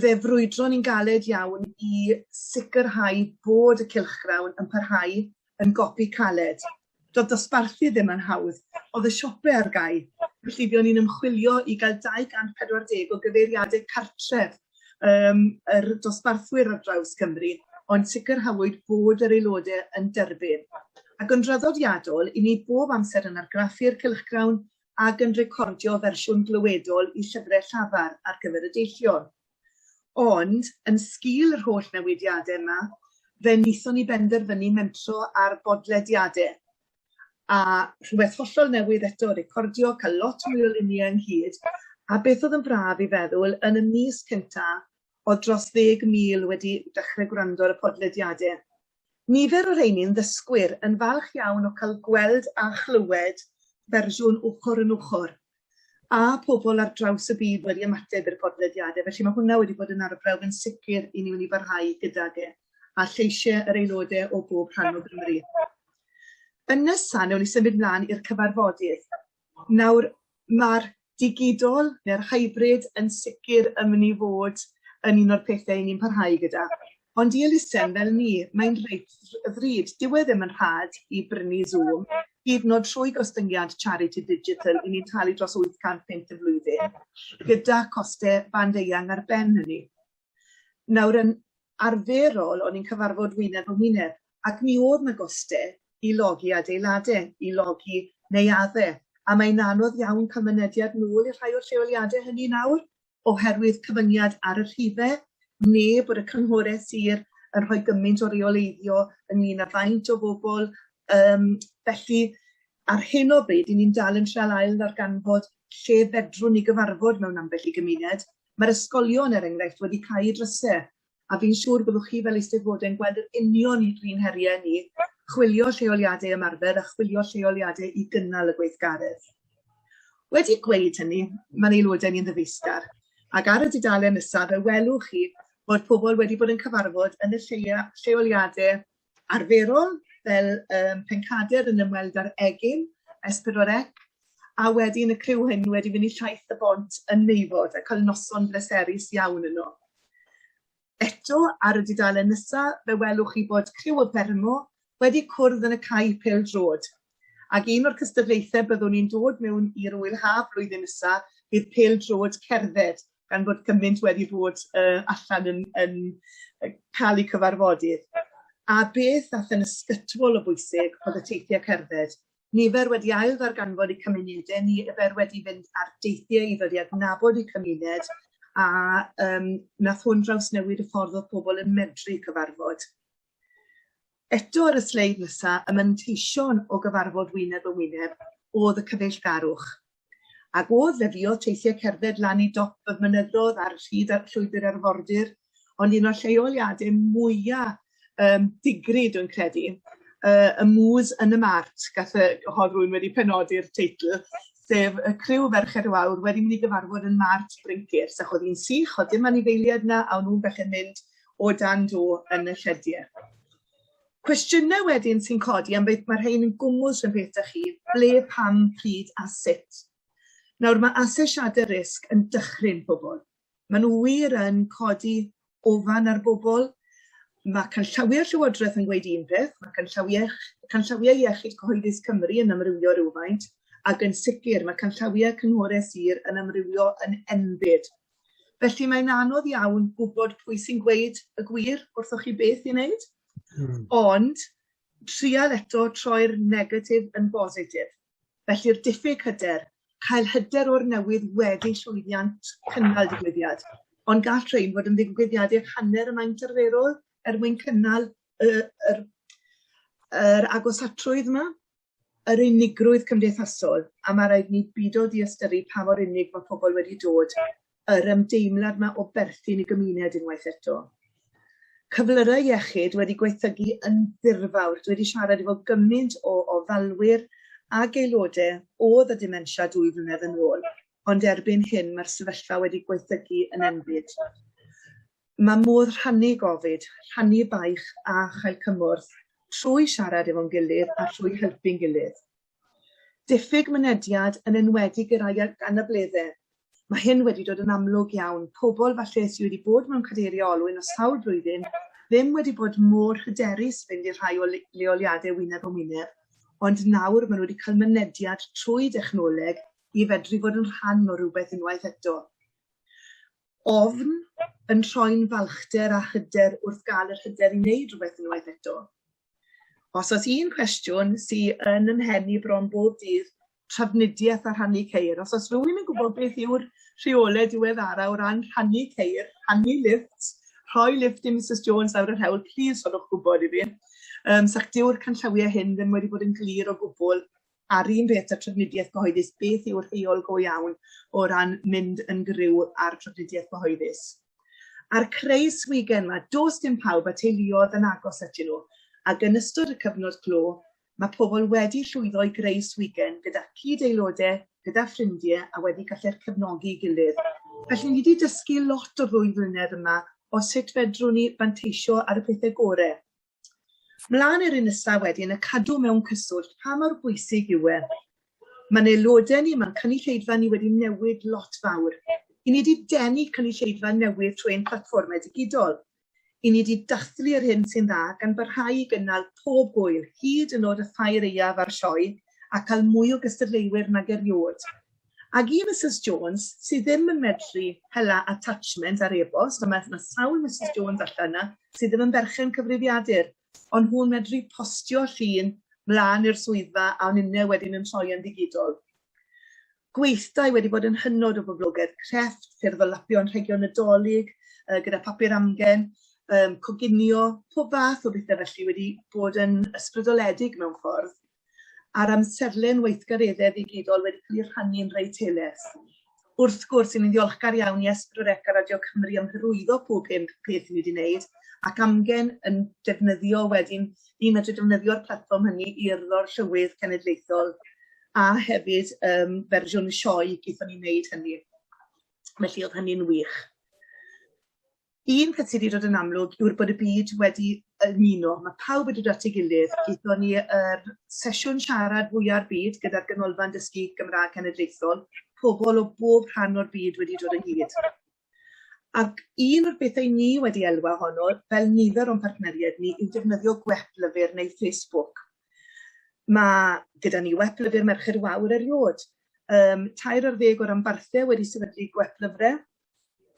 fe frwydron ni'n galed iawn i sicrhau bod y cylchgrawn yn parhau yn gopi caled. Doedd dosbarthu ddim yn hawdd, oedd y siopau ar gau, felly fuon ni'n ymchwilio i gael 240 o gyfeiriadau cartref um, yr dosbarthwyr ar draws Cymru, ond sicrhawyd bod yr aelodau yn derbyn. Ac yn draddodiadol, i ni bob amser yn argraffu'r cylchgrawn ac yn recordio fersiwn glywedol i llyfrau llafar ar gyfer y deillion. Ond, yn sgil yr holl newidiadau yma, fe wnaethon ni benderfynu mentro ar bodlediadau. A rhywbeth hollol newydd eto, recordio, cael lot mwy o luniau ynghyd. A beth oedd yn braf i feddwl, yn y mis cynta, oedd dros 10,000 wedi dechrau gwrando ar y podlediadau. Nifer o'r rheini'n ddysgwyr, yn falch iawn o cael gweld a chlywed fersiwn ochr yn ochr, a pobl ar draws y byd wedi ymateb i'r podlediadau, felly mae hwnna wedi bod yn arbrawf yn sicr i ni wedi barhau gydag e, a lleisiau yr aelodau o bob rhan o Gymru. Yn nesa, newn ni symud mlaen i'r cyfarfodydd. Nawr, mae'r digidol neu'r hybrid yn sicr yn mynd i fod yn un o'r pethau i ni'n parhau gyda. Ond i elusen fel ni, mae'n reit ddrud. Dyw e ddim yn rhad i brynu Zoom, hyd yn oed trwy gostyngiad Charity Digital, i ni'n talu dros 800 punt y flwyddyn, gyda costau band eang ar ben hynny. Nawr, yn arferol, o'n i'n cyfarfod wyneb yn wyneb, ac mi oedd 'na gostau i logi adeiladau, i logi neuaddau, a mae'n anodd iawn cael mynediad nôl i rhai o'r lleoliadau hynny nawr, oherwydd cyfyngiad ar y rhifau, neu bod y cynghorau sir yn rhoi gymaint o reoleiddio ynglyn â faint o bobl. Felly, ar hyn o bryd, 'y ni'n dal yn trial ail ddarganfod lle fedrwn ni gyfarfod mewn ambell i gymuned. Mae'r ysgolion, er enghraifft, wedi cau eu drysau, a fi'n siŵr byddwch chi fel eisteddfodau yn gweld yr union yr un heriau ni, chwilio lleoliadau ymarfer a chwilio lleoliadau i gynnal y gweithgaredd. Wedi gweud hynny, mae'n aelodau ni'n ddyfeisgar, ac ar y dudalen nesaf fe welwch chi bod pobl wedi bod yn cyfarfod yn y lleoliadau arferol, fel Pencader yn ymweld â'r Egin, S4C, a wedyn y criw hyn wedi mynd i Llaeth y Bont yn Meifod a cael noson bleserus iawn yno. Eto, ar y dudalen nesaf, fe welwch chi bod criw o Bermo wedi cwrdd yn y cae pêl-droed. Ac un o'r cystadlaethau byddwn ni'n dod mewn i'r ŵyl haf blwyddyn nesaf fydd pêl-droed cerdded, gan fod cymaint wedi bod allan yn, yn cael eu cyfarfodydd. A beth ddath yn ysgytwol o bwysig oedd y teithiau cerdded. Nifer wedi ail ddarganfod eu cymunedau, nifer wedi fynd ar deithiau i ddod i adnabod eu cymuned, a nath hwn drawsnewid y ffordd oedd pobl yn medru cyfarfod. Eto ar y sleid nesa, y manteision o gyfarfod wyneb yn wyneb oedd y cyfeillgarwch. Ac oedd, fe fuodd teithiau cerdded lan i dop y mynyddodd ar hyd y llwybr arfordir, ond un o'r lleoliadau mwya digri, dwi'n credu, y Mŵs yn y Mart, gath y gyhoedd rwy'n wedi penodi'r teitl, sef y criw Ferched y Wawr wedi mynd i gyfarfod yn Mart Bryncir, ac oedd hi'n sych, oedd dim anifeiliaid 'na, a o'n nhw'n gallu mynd o dan do yn y siediau. Cwestiynau wedyn sy'n codi, am beth mae'r rhain yn gwmws yn peth da chi, ble, pam, pryd a sut. Nawr mae asesiadau risg yn dychryn pobl. Maen nhw wir yn codi ofan ar bobl. Mae canllawiau'r Llywodraeth yn gweud un peth, mae canllawiau, canllawiau Iechyd Cyhoeddus Cymru yn amrywio rhywfaint, ac yn sicr mae canllawiau cynghorau sir yn amrywio yn enbyd. Felly mae'n anodd iawn gwybod pwy sy'n gweud y gwir wrthoch chi beth i wneud. Ond trial eto troi'r negatif yn bositif. Felly'r diffyg hyder, cael hyder o'r newydd wedi llwyddiant cynnal digwyddiad. Ond gall rhain fod yn ddigwyddiadau hanner y maint arferol er mwyn cynnal y, yr, yr agosatrwydd yma. Yr unigrwydd cymdeithasol, a mae rhaid ni bido diystyru pa mor unig mae pobl wedi dod, yr ymdeimlad 'ma o berthyn i gymuned unwaith eto. Cyflyrau iechyd wedi gwaethygu yn ddirfawr. Dwi wedi siarad efo gymaint o ofalwyr ag aelodau oedd â dementia 2 flynedd yn ôl, ond erbyn hyn mae'r sefyllfa wedi gwaethygu yn enbyd. Mae modd rhannu gofid, rhannu baich a chael cymorth trwy siarad efo'n gilydd a trwy helpu'n gilydd. Diffyg mynediad, yn enwedig i rai ag anableddau. Mae hyn wedi dod yn amlwg iawn. Pobl falle sydd wedi bod mewn cadeiriau olwyn o sawl blwyddyn ddim wedi bod mor hyderus fynd i rhai o leoliadau wyneb yn wyneb, ond nawr maen nhw wedi cael mynediad trwy dechnoleg i fedru fod yn rhan o rywbeth unwaith eto. Ofn yn troi'n falchder a hyder wrth gael yr hyder i wneud rhywbeth unwaith eto. Os oes un cwestiwn sy yn 'y mhen i bron bob dydd trafnidiaeth a rhannu ceir. Os oes rhywun yn gwybod beth yw'r rheolau diweddara o ran rhannu ceir, rhannu lifts, rhoi lift i Misus Jones lawr yr hewl, plîs rhodwch gwybod i fi. Sach dyw'r canllawiau hyn ddim wedi bod yn glir o gwbl a'r un peth â trafnidiaeth gyhoeddus, beth yw'r rheol go iawn o ran mynd yn griw ar trafnidiaeth gyhoeddus. A'r creu swigen 'ma, does dim pawb a teuluoedd yn agos atyn nhw, ac yn ystod y cyfnod clo, mae pobl wedi llwyddo i greu swigen gyda cyd-aelodau, gyda ffrindiau a wedi gallu'r cefnogi i gilydd. Felly ni wedi dysgu lot o'r ddwy flynedd yma o sut fedrwn ni fanteisio ar y pethau gorau. Mlaen i'r un nesa wedyn, y cadw mewn cyswllt, pa mor bwysig yw e? Mae'n aelodau ni, mae'n cynulleidfa ni wedi newid lot fawr. I ni wedi denu cynulleidfa newydd trwy ein platfformau digidol. I ni wedi dathlu yr hyn sy'n dda gan barhau i gynnal pob gwyl, hyd yn oed y ffair aeaf a'r sioe, a cael mwy o gystadleuwyr nag erioed. Ac i Misus Jones, sydd ddim yn medru hela attachment ar e-bost, a mae 'na sawl Misus Jones allan 'na sydd ddim yn berchen cyfrifiadur, ond nhw'n medru postio llun mlaen i'r swyddfa a o'n inne wedyn yn troi e'n ddigidol. Gweithdai wedi bod yn hynod o boblogaidd, crefft, ffyrdd o lapio anrhegion Nadolig gyda papur amgen, coginio, pob fath o bethau felly wedi bod yn ysbrydoledig mewn ffordd. a'r amserlen weithgareddau ddigidol wedi cael ei rhannu'n reit helaeth. Wrth gwrs, 'y ni'n ddiolchgar iawn i S4C a Radio Cymru am hyrwyddo pob hyn peth ni wedi wneud, ac amgen yn defnyddio wedyn, ni'n medru defnyddio'r platfform hynny i urddo'r llywydd cenedlaethol, a hefyd fersiwn y sioe gaethon ni wneud hynny. Felly oedd hynny'n wych. Un peth sydd wedi dod yn amlwg yw'r bod y byd wedi ymuno. Mae pawb wedi dod at ei gilydd. Gaethon ni yr sesiwn siarad fwya'r byd gyda'r Ganolfan Dysgu Gymraeg Cenedlaethol. Pobl o bob rhan o'r byd wedi dod ynghyd. Ac un o'r bethau ni wedi elwa ohono, fel nifer o'n partneriaid ni, yw defnyddio gweplyfr neu Facebook. Mae gyda ni weplyfr Merched Wawr eriod. 13 o ranbarthau wedi sefydlu gweplyfrau.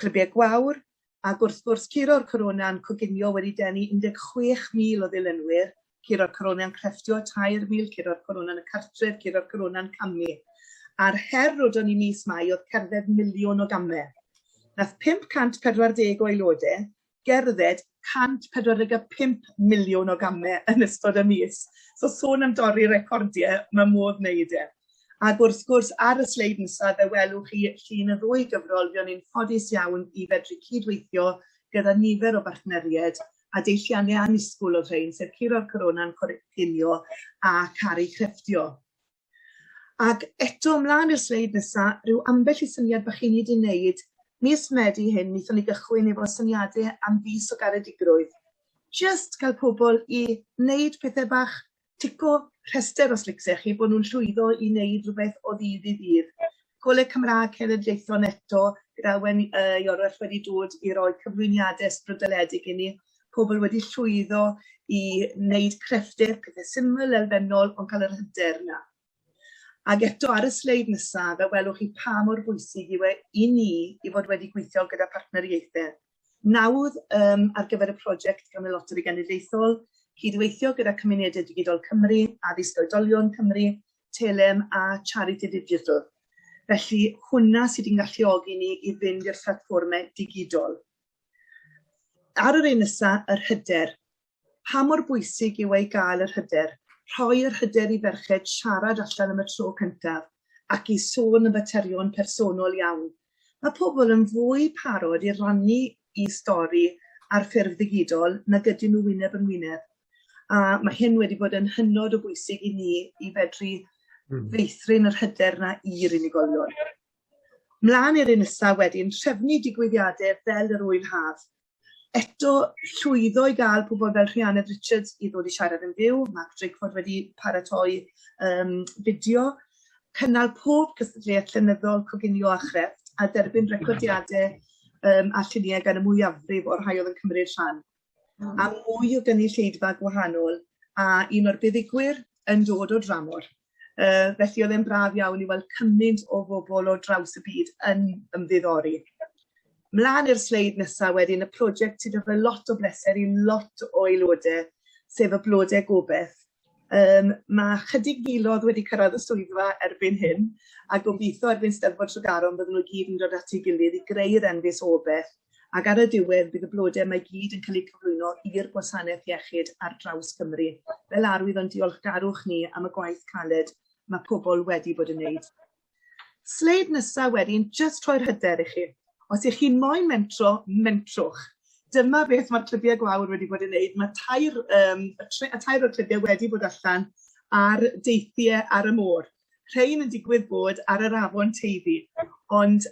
Clybiau Gwawr, ac wrth gwrs curo'r Corona'n coginio wedi denu 16,000 o ddilynwyr, curo'r Corona'n crefftio 3,000, curo'r Corona'n y cartref, curo'r Corona'n camu. A'r her rodon ni mis Mai oedd cerdded 1,000,000 o gamau. Nath 540 o aelodau gerdded 145 miliwn o gamau yn ystod y mis. So sôn am dorri recordiau, mae modd wneud e. Ac wrth gwrs, ar y sleid nesaf, fe welwch chi llun y ddwy gyfrol, fuon ni'n ffodus iawn i fedru cydweithio gyda nifer o bartneriaid a deilliannau annisgwyl oedd rhain, sef Curo'r Corona'n Coginio a Caru Crefftio. Ac eto, ymlaen i'r sleid nesa, rhyw ambell i syniad bach i ni 'di wneud. Mis Medi hyn, wnaethon ni gychwyn efo syniadau am fis o garedigrwydd. Jyst cael pobl i wneud pethau bach, tico rhestr os licsech chi, bod nhw'n llwyddo i wneud rhywbeth o ddydd i ddydd. Coleg Cymraeg Cenedlaethol eto, gyda Awen Iorwerth wedi dod i roi cyflwyniadau ysbrydoledig i ni. Pobl wedi llwyddo i wneud crefftau, pethau syml, elfennol, ond cael yr hyder yna. Ac eto ar y sleid nesaf, fe welwch chi pa mor bwysig yw e i ni i fod wedi gweithio gyda partneriaethau. Nawdd ar gyfer y prosiect gan y Loteri Genedlaethol, cydweithio gyda Cymunedau Digidol Cymru, Addysg Oedolion Cymru, Telem a Charity Digital. Felly hwnna sydd wedi'n galluogi ni i fynd i'r platfformau digidol. Ar yr un nesa, yr hyder. Pa mor bwysig yw e i gael yr hyder? Rhoi yr hyder i ferched siarad allan am y tro cyntaf ac i sôn am faterion personol iawn. Mae pobl yn fwy parod i rannu eu stori ar ffurf ddigidol nag ydyn nhw wyneb yn wyneb. A mae hyn wedi bod yn hynod o bwysig i ni i fedru feithrin yr hyder 'na i'r unigolion. Mlaen i'r un nesa wedyn, trefnu digwyddiadau fel yr Ŵyl Haf. Eto, llwyddo i gael pobl fel Rhiannon Richards i ddod i siarad yn fyw, Mark Drakeford wedi paratoi fideo, cynnal pob cystadleuaeth llenyddol, coginio a chrefft, a derbyn recordiadau a lluniau gan y mwyafrif o'r rhai oedd yn cymryd rhan. A mwy o gynulleidfa gwahanol, a un o'r buddugwyr yn dod o dramor. Felly oedd e'n braf iawn i weld cymaint o bobl o draws y byd yn ymddiddori. Mlaen i'r sleid nesaf wedyn, y prosiect sydd wedi rhoi lot o bleser i lot o aelodau, sef y Blodau Gobeith. Um, mae chydig filodd wedi cyrraedd y swyddfa erbyn hyn, a gobeithio erbyn Steddfod Tregaron bydden nhw gyd yn dod at ei gilydd i greu'r enfys o beth, ac ar y diwedd bydd y blodau yma i gyd yn cael eu cyflwyno i'r gwasanaeth iechyd ar draws Cymru, fel arwydd o'n diolchgarwch ni am y gwaith caled mae pobl wedi bod yn wneud. Sleid nesa wedyn, jyst rhoi'r hyder i chi. Os ych chi'n moyn mentro, mentrwch. Dyma beth mae'r clybiau gwawr wedi bod yn wneud. Mae tair, um, y tair o'r clybiau wedi bod allan ar deithiau ar y môr. Rhain yn digwydd bod ar yr afon Teifi, ond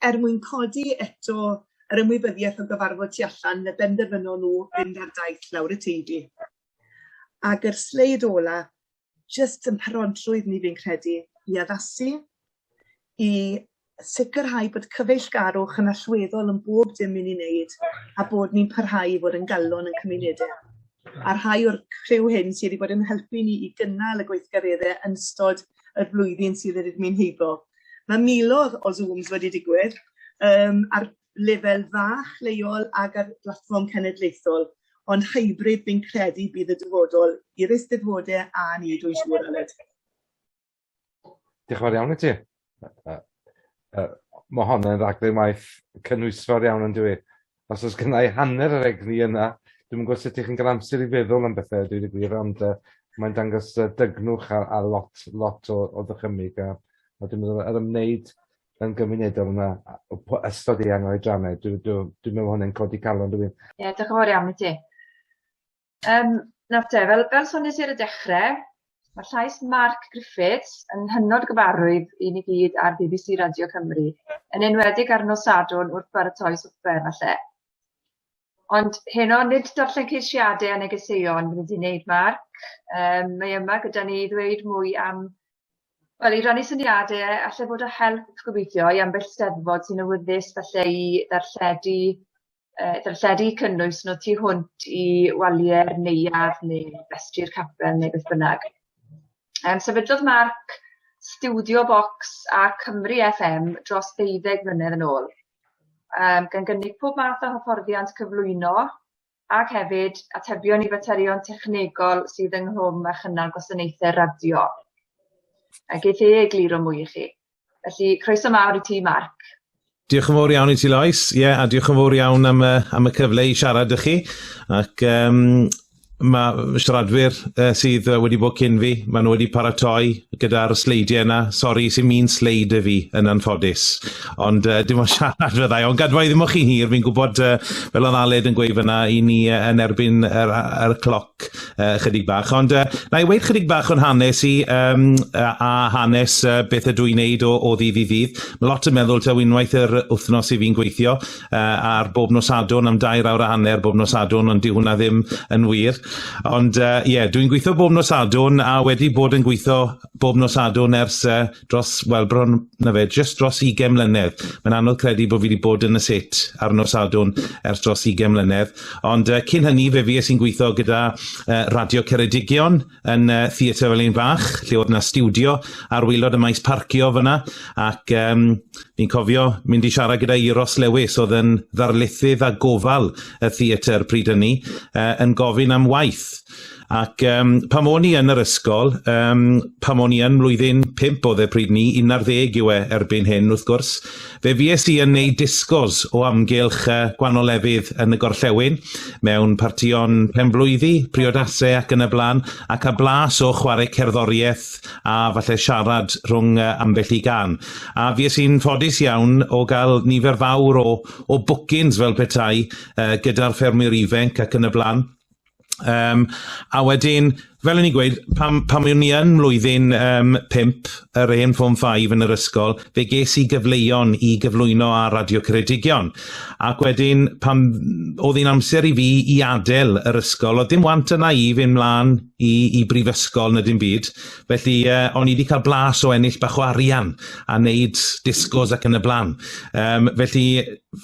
er mwyn codi eto yr ymwybyddiaeth o gyfarfod tu allan, fe benderfynon nhw fynd ar daith lawr y Teifi. Ac yr sleid ola, jyst yn parodrwydd ni fi'n credu i addasu, i sicrhau bod cyfeillgarwch yn allweddol yn bob dim i ni'n neud a bod ni'n parhau i fod yn galon yn cymunedau. A rhai o'r criw hyn sydd wedi bod yn helpu ni i gynnal y gweithgareddau yn ystod y flwyddyn sydd wedi mynd heibio. Mae miloedd o Zooms wedi digwydd um, ar lefel fach leol ac ar blatfform cenedlaethol, ond hybrid fi'n credu bydd y dyfodol i'r eisteddfodau a ni, dwi'n siŵr, Aled. Diolch yn fawr iawn i ti. Mae hon yn raglen waith cynhwysfawr iawn yn dwi. Os oes gynna i hanner yr egni yna, dwi'm yn gwybod sut ych chi'n cael amser i feddwl am bethau, dweud y gwir, ond uh, mae'n dangos uh, dygnwch a, a lot, lot o, o ddychymyg a, a dwi'n meddwl yr ymwneud yn gymunedol yna, ystod eang o oedrannau, dwi'n dwi, dwi meddwl hwnna'n codi calon rhywun. Ie, yeah, diolch yn fawr iawn i ti. Um, nawr te, fel, fel sonies i ar y dechrau, mae llais Mark Griffiths yn hynod gyfarwydd i ni gyd ar BBC Radio Cymru, yn enwedig ar nos Sadwrn wrth baratoi swper falle. Ond heno, nid darllen ceisiadau a negeseuon fydd wedi wneud Mark. Um, mae yma gyda ni i ddweud mwy am Wel, i rannu syniadau, allai fod o help gobeithio i ambell Steddfod sy'n awyddus falle i ddarlledu uh, darlledu cynnwys nhw tu hwnt i waliau'r neuadd neu festri'r capel neu beth bynnag. Um, sefydlodd Mark Studio Box a Cymru FM dros ddeuddeg mlynedd yn ôl, um, gan gynnig pob math o hyfforddiant cyflwyno ac hefyd atebion i faterion technegol sydd ynghlwm â chynnal gwasanaethau radio. A geith e egluro mwy i chi. Felly, croeso mawr i ti, Mark. Diolch yn fawr iawn i ti, Lois. Ie, yeah, a diolch yn fawr iawn am, am y cyfle i siarad â chi. Ac um, mae siaradwyr uh, sydd wedi bod cyn fi, maen nhw wedi paratoi gyda'r sleidiau yna. Sori, sy'n un sleid y fi yn anffodus. Ond uh, dim ond siarad fyddai. Ond gadwa i ddim o chi'n hir, fi'n gwybod uh, fel oedd Aled yn gweud fyna i ni uh, yn erbyn yr, yr cloc uh, chydig bach. Ond uh, na i weud chydig bach o'n hanes i um, a, a hanes uh, beth ydw i'n neud o, o ddydd i ddydd. Mae lot yn meddwl taw unwaith yr wythnos i fi'n gweithio uh, ar bob nos Sadwrn am dair awr a hanner bob nos Sadwrn, ond dyw hwnna ddim yn wir. Ond ie, uh, yeah, dwi'n gweithio bob nos Sadwrn a wedi bod yn gweithio bob nos Sadwrn ers uh, dros, wel, bron, na fe, just dros 20 mlynedd. Mae'n anodd credu bod fi wedi bod yn y set ar nos Sadwrn ers dros 20 mlynedd. Ond uh, cyn hynny, fe fues i'n gweithio gyda uh, Radio Ceredigion yn uh, Theatr Felin Fach, lle oedd yna stiwdio ar waelod y maes parcio fyna, ac um, fi'n cofio mynd i siarad gyda Euros Lewis, oedd yn ddarlithydd a gofal y theatr pryd hynny, uh, yn gofyn am waith. Ac um, pam o'n i yn yr ysgol, um, pam o'n i yn mlwyddyn 5 oedd e pryd ni, 11 yw e erbyn hyn wrth gwrs, fe fues i yn neud disgos o amgylch uh, gwahanol lefydd yn y gorllewin, mewn partïon penblwyddi, priodasau ac yn y blaen, ac a blas o chwarae cerddoriaeth a falle siarad rhwng uh, ambell i gan. A fues i'n ffodus iawn o gael nifer fawr o, o bookings fel petai uh, gyda'r ffermwyr ifanc ac yn y blaen. Um, a wedyn, fel o'n i'n gweud, pam, pam o'n i yn mlwyddyn um, 5, yr hen Form 5 yn yr ysgol, fe ges i gyfleuon i gyflwyno ar Radio Ceredigion. Ac wedyn, pan oedd hi'n amser i fi i adael yr ysgol, oedd dim want yna i fynd mlaen i, i brifysgol na dim byd. Felly, uh, o'n i wedi cael blas o ennill bach o arian a wneud disgos ac yn y blaen. Um, felly,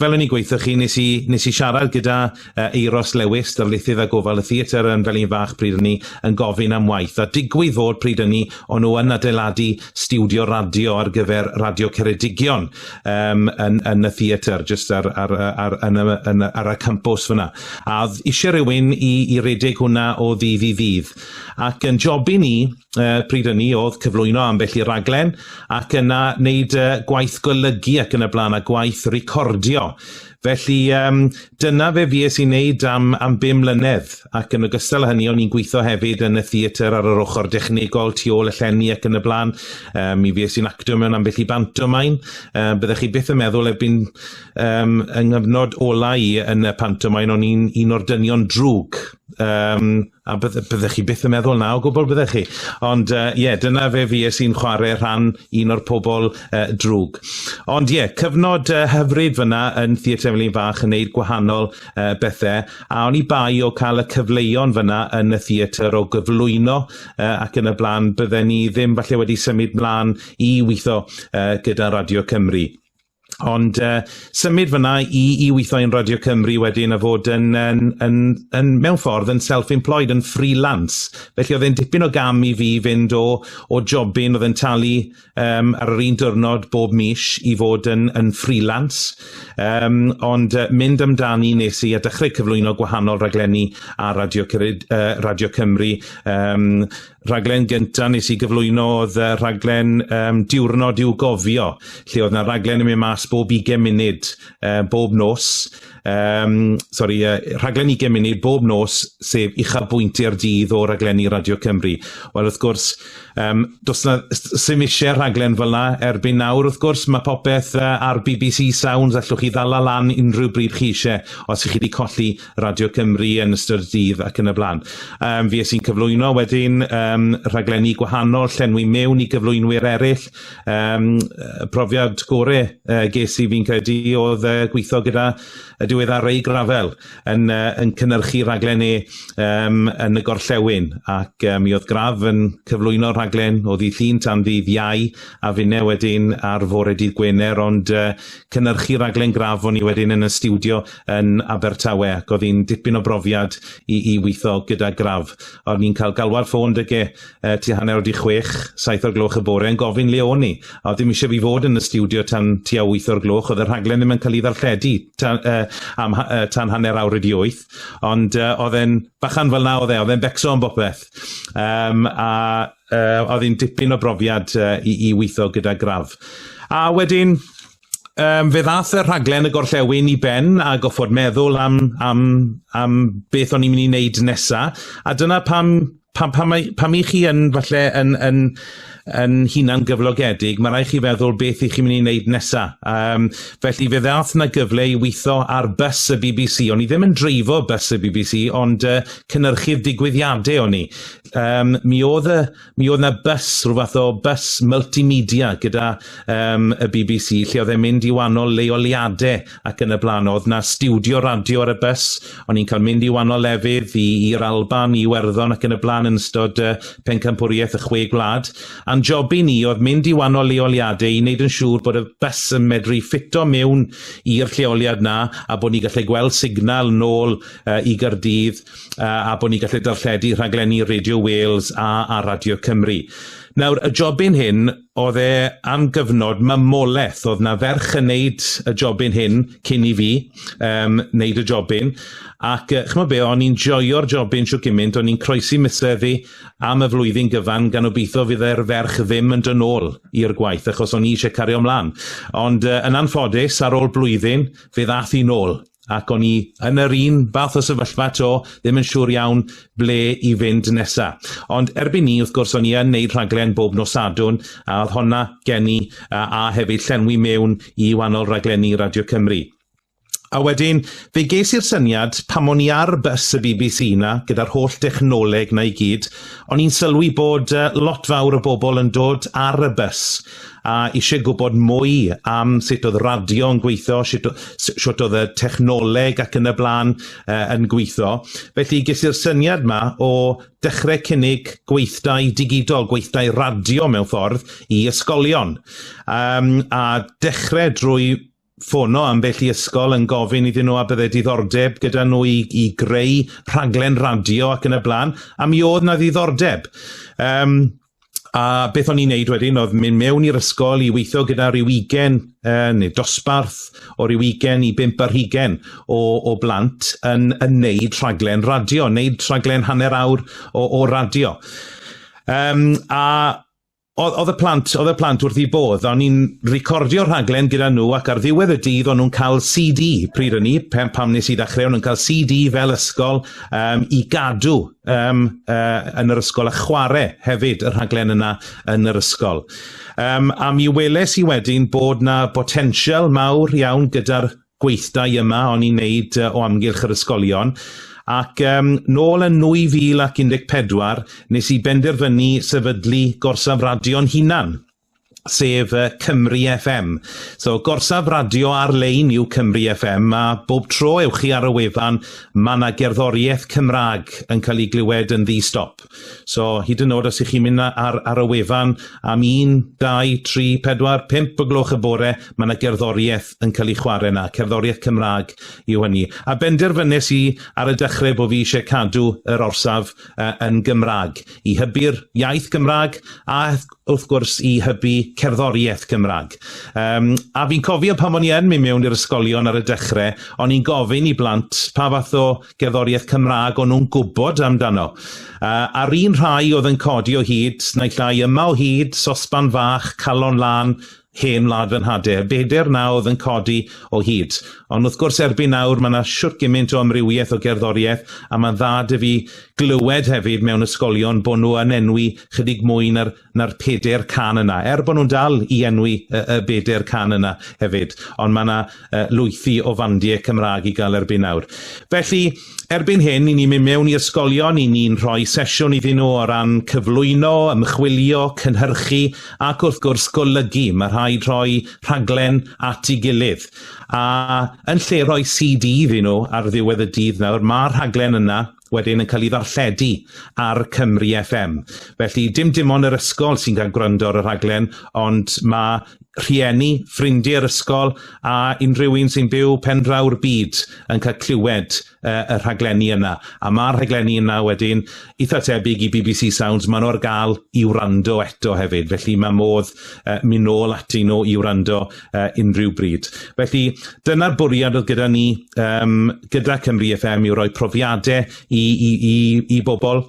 fel o'n i'n gweithio chi, nes i, nes i siarad gyda uh, Euros Lewis, darlithydd a gofal y theatr yn Felin Fach pryd hynny, yn gofyn gofyn am waith, a digwydd fod pryd hynny o'n nhw yn adeiladu stiwdio radio ar gyfer Radio Ceredigion um, yn, yn y theatr, jyst ar, ar, ar, yn y, yn, ar y campws fyna. A oedd eisiau rhywun i, i redeg hwnna o ddydd i ddydd. Ac yn jobi ni, pryd hynny, oedd cyflwyno ambell i raglen, ac yna wneud gwaith golygu ac yn y blaen, a gwaith recordio. Felly, um, dyna fe fues i'n neud am, am bum mlynedd, ac yn ogystal â hynny, o'n i'n gweithio hefyd yn y theatr ar yr ochr dechnegol, tu ôl y llenni ac yn y blaen. Um, mi fues i'n actio mewn ambell i bantomain. Um, byddech chi byth yn meddwl erbyn um, yng nghyfnod ola i yn y pantomain, o'n i'n un o'r dynion drwg. Um, a byddech chi byth yn meddwl na o gwbl byddech chi. Ond ie, uh, yeah, dyna fe fues i'n chwarae rhan un o'r pobl uh, drwg. Ond ie, yeah, cyfnod uh, hyfryd fyna yn Theatr Emlyn Fach yn neud gwahanol uh, bethau, a o'n i bai o cael y cyfleon fyna yn y theatr o gyflwyno uh, ac yn y blaen, bydden ni ddim falle wedi symud mlaen i weithio uh, gyda Radio Cymru. Ond uh, symud fyna i, i weithio yn Radio Cymru wedyn a fod yn, yn, yn, yn, mewn ffordd yn self-employed, yn freelance. Felly oedd e'n dipyn o gam i fi fynd o, o jobyn oedd yn talu um, ar yr un diwrnod bob mis i fod yn, yn freelance. Um, ond uh, mynd amdani nes i a dechrau cyflwyno gwahanol raglenni ar Radio, Radio Cymru. Um, Rhaglen gynta nes i gyflwyno oedd uh, rhaglen um, Diwrnod i'w Gofio, lle oedd na raglen yn mynd mas bob 20 munud, uh, bob nos. Um, sorry, uh, rhaglen 20 munud bob nos, sef uchafbwyntiau'r dydd o raglenni Radio Cymru. Wel, wrth gwrs, um, does na, sy'm eisiau rhaglen fel na erbyn nawr, wrth gwrs, mae popeth uh, ar BBC Sounds, allwch chi ddala lan unrhyw bryd chi eisiau, os ych chi wedi colli Radio Cymru yn ystod y dydd ac yn y blaen. Um, fi i'n cyflwyno wedyn um, rhaglenni gwahanol, llenwi mewn i gyflwynwyr eraill. Um, profiad gore uh, ges i fi'n credu oedd uh, gweithio gyda y diweddar Ray Gravel yn, uh, yn cynnyrchu rhaglen e um, yn y gorllewin ac um, mi oedd Graf yn cyflwyno rhaglen o ddydd Llun tan ddydd Iau a finne wedyn ar fore dydd Gwener ond uh, cynnyrchu rhaglen Graf o'n i wedyn yn y stiwdio yn Abertawe ac oedd hi'n dipyn o brofiad i, i weithio gyda Graf. O'n i'n cael galwad ffôn 'da ge tua hanner wedi chwech, saith o'r gloch y bore yn gofyn le o'n i. A oedd ddim eisiau fi fod yn y stiwdio tan tua wyth o'r gloch, oedd y rhaglen ddim yn cael ei ddarlledu tan, uh, am, uh, tan hanner awr wedi wyth. Ond uh, oedd e'n bachan fel na oedd e, oedd e'n becso am bopeth. Um, a uh, oedd hi'n dipyn o brofiad uh, i, i weithio gyda Graf. A wedyn, Um, fe ddath y rhaglen y gorllewin i ben a goffod meddwl am, am, am beth o'n i'n mynd i wneud nesa. A dyna pam, pam, pam, pam i chi yn, falle, yn, yn, yn hunan gyflogedig, mae rhaid chi feddwl beth i chi'n mynd i wneud nesa. Um, felly fe ddath na gyfle i weithio ar bus y BBC. O'n i ddim yn dreifo bus y BBC, ond uh, cynhyrchydd digwyddiadau o'n i. Um, mi oedd y Mi oedd 'na bus, rhyw fath o bus multimedia gyda um, y BBC, lle oedd e'n mynd i wahanol leoliadau ac yn y blaen. Oedd 'na stiwdio radio ar y bus, o'n i'n cael mynd i wahanol lefydd, i'r Alban, i Iwerddon ac yn y blaen yn ystod uh, pencampwriaeth y chwe gwlad. A'n job i ni oedd mynd i wahanol leoliadau i wneud yn siŵr bod y bus yn medru ffito mewn i'r lleoliad 'na a bod ni'n gallu gweld signal nôl uh, i Gaerdydd a bod ni'n gallu darlledu rhaglenni Radio Wales a, a Radio Cymru. Nawr, y jobyn hyn, oedd e am gyfnod mamolaeth. Oedd na ferch yn neud y jobyn hyn cyn i fi um, neud y jobyn. Ac, uh, chymod be, o'n i'n joio'r jobyn siw gymaint, o'n i'n croesi mysedd fi am y flwyddyn gyfan gan obeithio fyddai'r ferch ddim yn dod nôl i'r gwaith, achos o'n i eisiau cario ymlaen. Ond uh, yn anffodus, ar ôl blwyddyn, fe ddath i nôl. Ac o'n i yn yr un fath o sefyllfa 'to, ddim yn siŵr iawn ble i fynd nesa. Ond erbyn 'ny, wrth gwrs, o'n i yn neud rhaglen bob nos Sadwrn, a oedd honna gen i, a, a hefyd llenwi mewn i wahanol raglenni Radio Cymru. A wedyn, fe ges i'r syniad, pan o'n i ar bus y BBC 'na, gyda'r holl dechnoleg 'na i gyd, o'n i'n sylwi bod lot fawr o bobl yn dod ar y bus a eisiau gwybod mwy am sut oedd radio yn gweithio, sut, sut oedd y technoleg ac yn y blaen uh, yn gweithio. Felly ges i'r syniad yma o dechrau cynnig gweithdai digidol, gweithdai radio mewn ffordd i ysgolion. Um, a dechrau drwy ffono ambell i ysgol yn gofyn iddyn nhw a bydde diddordeb gyda nhw i, i greu rhaglen radio ac yn y blaen, a mi oedd na ddiddordeb. Um, a beth o'n i'n neud wedyn oedd mynd mewn i'r ysgol i weithio gyda rhyw ugen, neu dosbarth o ryw ugen i bump ar hugen o, o blant yn, yn neud rhaglen radio, neud rhaglen hanner awr o, o radio. Um, a oedd y plant, oedd y plant wrth i bodd. O'n i'n recordio'r rhaglen gyda nhw ac ar ddiwedd y dydd o'n nhw'n cael CD pryd o'n i, pam nes i ddechrau, o'n nhw'n cael CD fel ysgol um, i gadw um, uh, yn yr ysgol a chwarae hefyd y rhaglen yna yn yr ysgol. Um, a mi weles i wedyn bod na botensial mawr iawn gyda'r gweithdai yma o'n i'n neud o amgylch yr ysgolion, ac um, nôl yn 2014 nes i benderfynu sefydlu gorsaf radio'n hunan, sef Cymru FM. So gorsaf radio ar-lein yw Cymru FM, a bob tro ewch chi ar y wefan, mae yna gerddoriaeth Cymraeg yn cael ei glywed yn ddi-stop. So hyd yn oed os ych chi'n mynd ar, ar y wefan am 1, 2, 3, 4, 5 o gloch y bore, mae yna gerddoriaeth yn cael ei chwarae yna, cerddoriaeth Cymraeg yw hynny. A benderfynes i ar y dechrau bod fi eisiau cadw yr orsaf uh, yn Gymraeg, i hybu'r iaith Gymraeg a wrth gwrs i hybu cerddoriaeth Gymraeg. Um, a fi'n cofio pan o'n i yn mynd mewn i'r ysgolion ar y dechrau, o'n i'n gofyn i blant pa fath o gerddoriaeth Cymraeg o'n nhw'n gwybod amdano. Uh, a'r un rhai oedd yn codi o hyd, naill ai yma o hyd, sosban fach, calon lân, hen wlad fy nhade. Y beder na oedd yn codi o hyd. Ond wrth gwrs erbyn nawr mae yna shwt gymaint o amrywiaeth o gerddoriaeth a mae'n dda 'da fi glywed hefyd mewn ysgolion bod nhw yn enwi chydig mwy na'r, na'r peder can yna. Er bod nhw'n dal i enwi y, y beder can yna hefyd. Ond mae yna uh, lwythi o fandiau Cymraeg i gael erbyn nawr. Felly, erbyn hyn, i ni'n mynd mewn i ysgolion, i ni'n rhoi sesiwn iddyn nhw o ran cyflwyno, ymchwilio, cynhyrchu ac wrth gwrs golygu. Mae rhaid rhoi rhaglen at ei gilydd. A yn lle rhoi CD iddyn nhw ar ddiwedd y dydd nawr, mae'r rhaglen yna wedyn yn cael ei ddarlledu ar Cymru FM. Felly dim dim ond yr ysgol sy'n cael gwrando ar y rhaglen, ond mae rhieni, ffrindiau'r ysgol a unrhyw un sy'n byw pen draw'r byd yn cael clywed uh, y rhaglenni yna. A mae'r rhaglenni yna wedyn eitha tebyg i BBC Sounds, maen nhw ar gael i wrando eto hefyd, felly mae modd uh, mynd nôl ati nhw i wrando uh, unrhyw bryd. Felly dyna'r bwriad oedd gyda ni um, gyda Cymru FM i roi profiadau i, i, i, i bobl.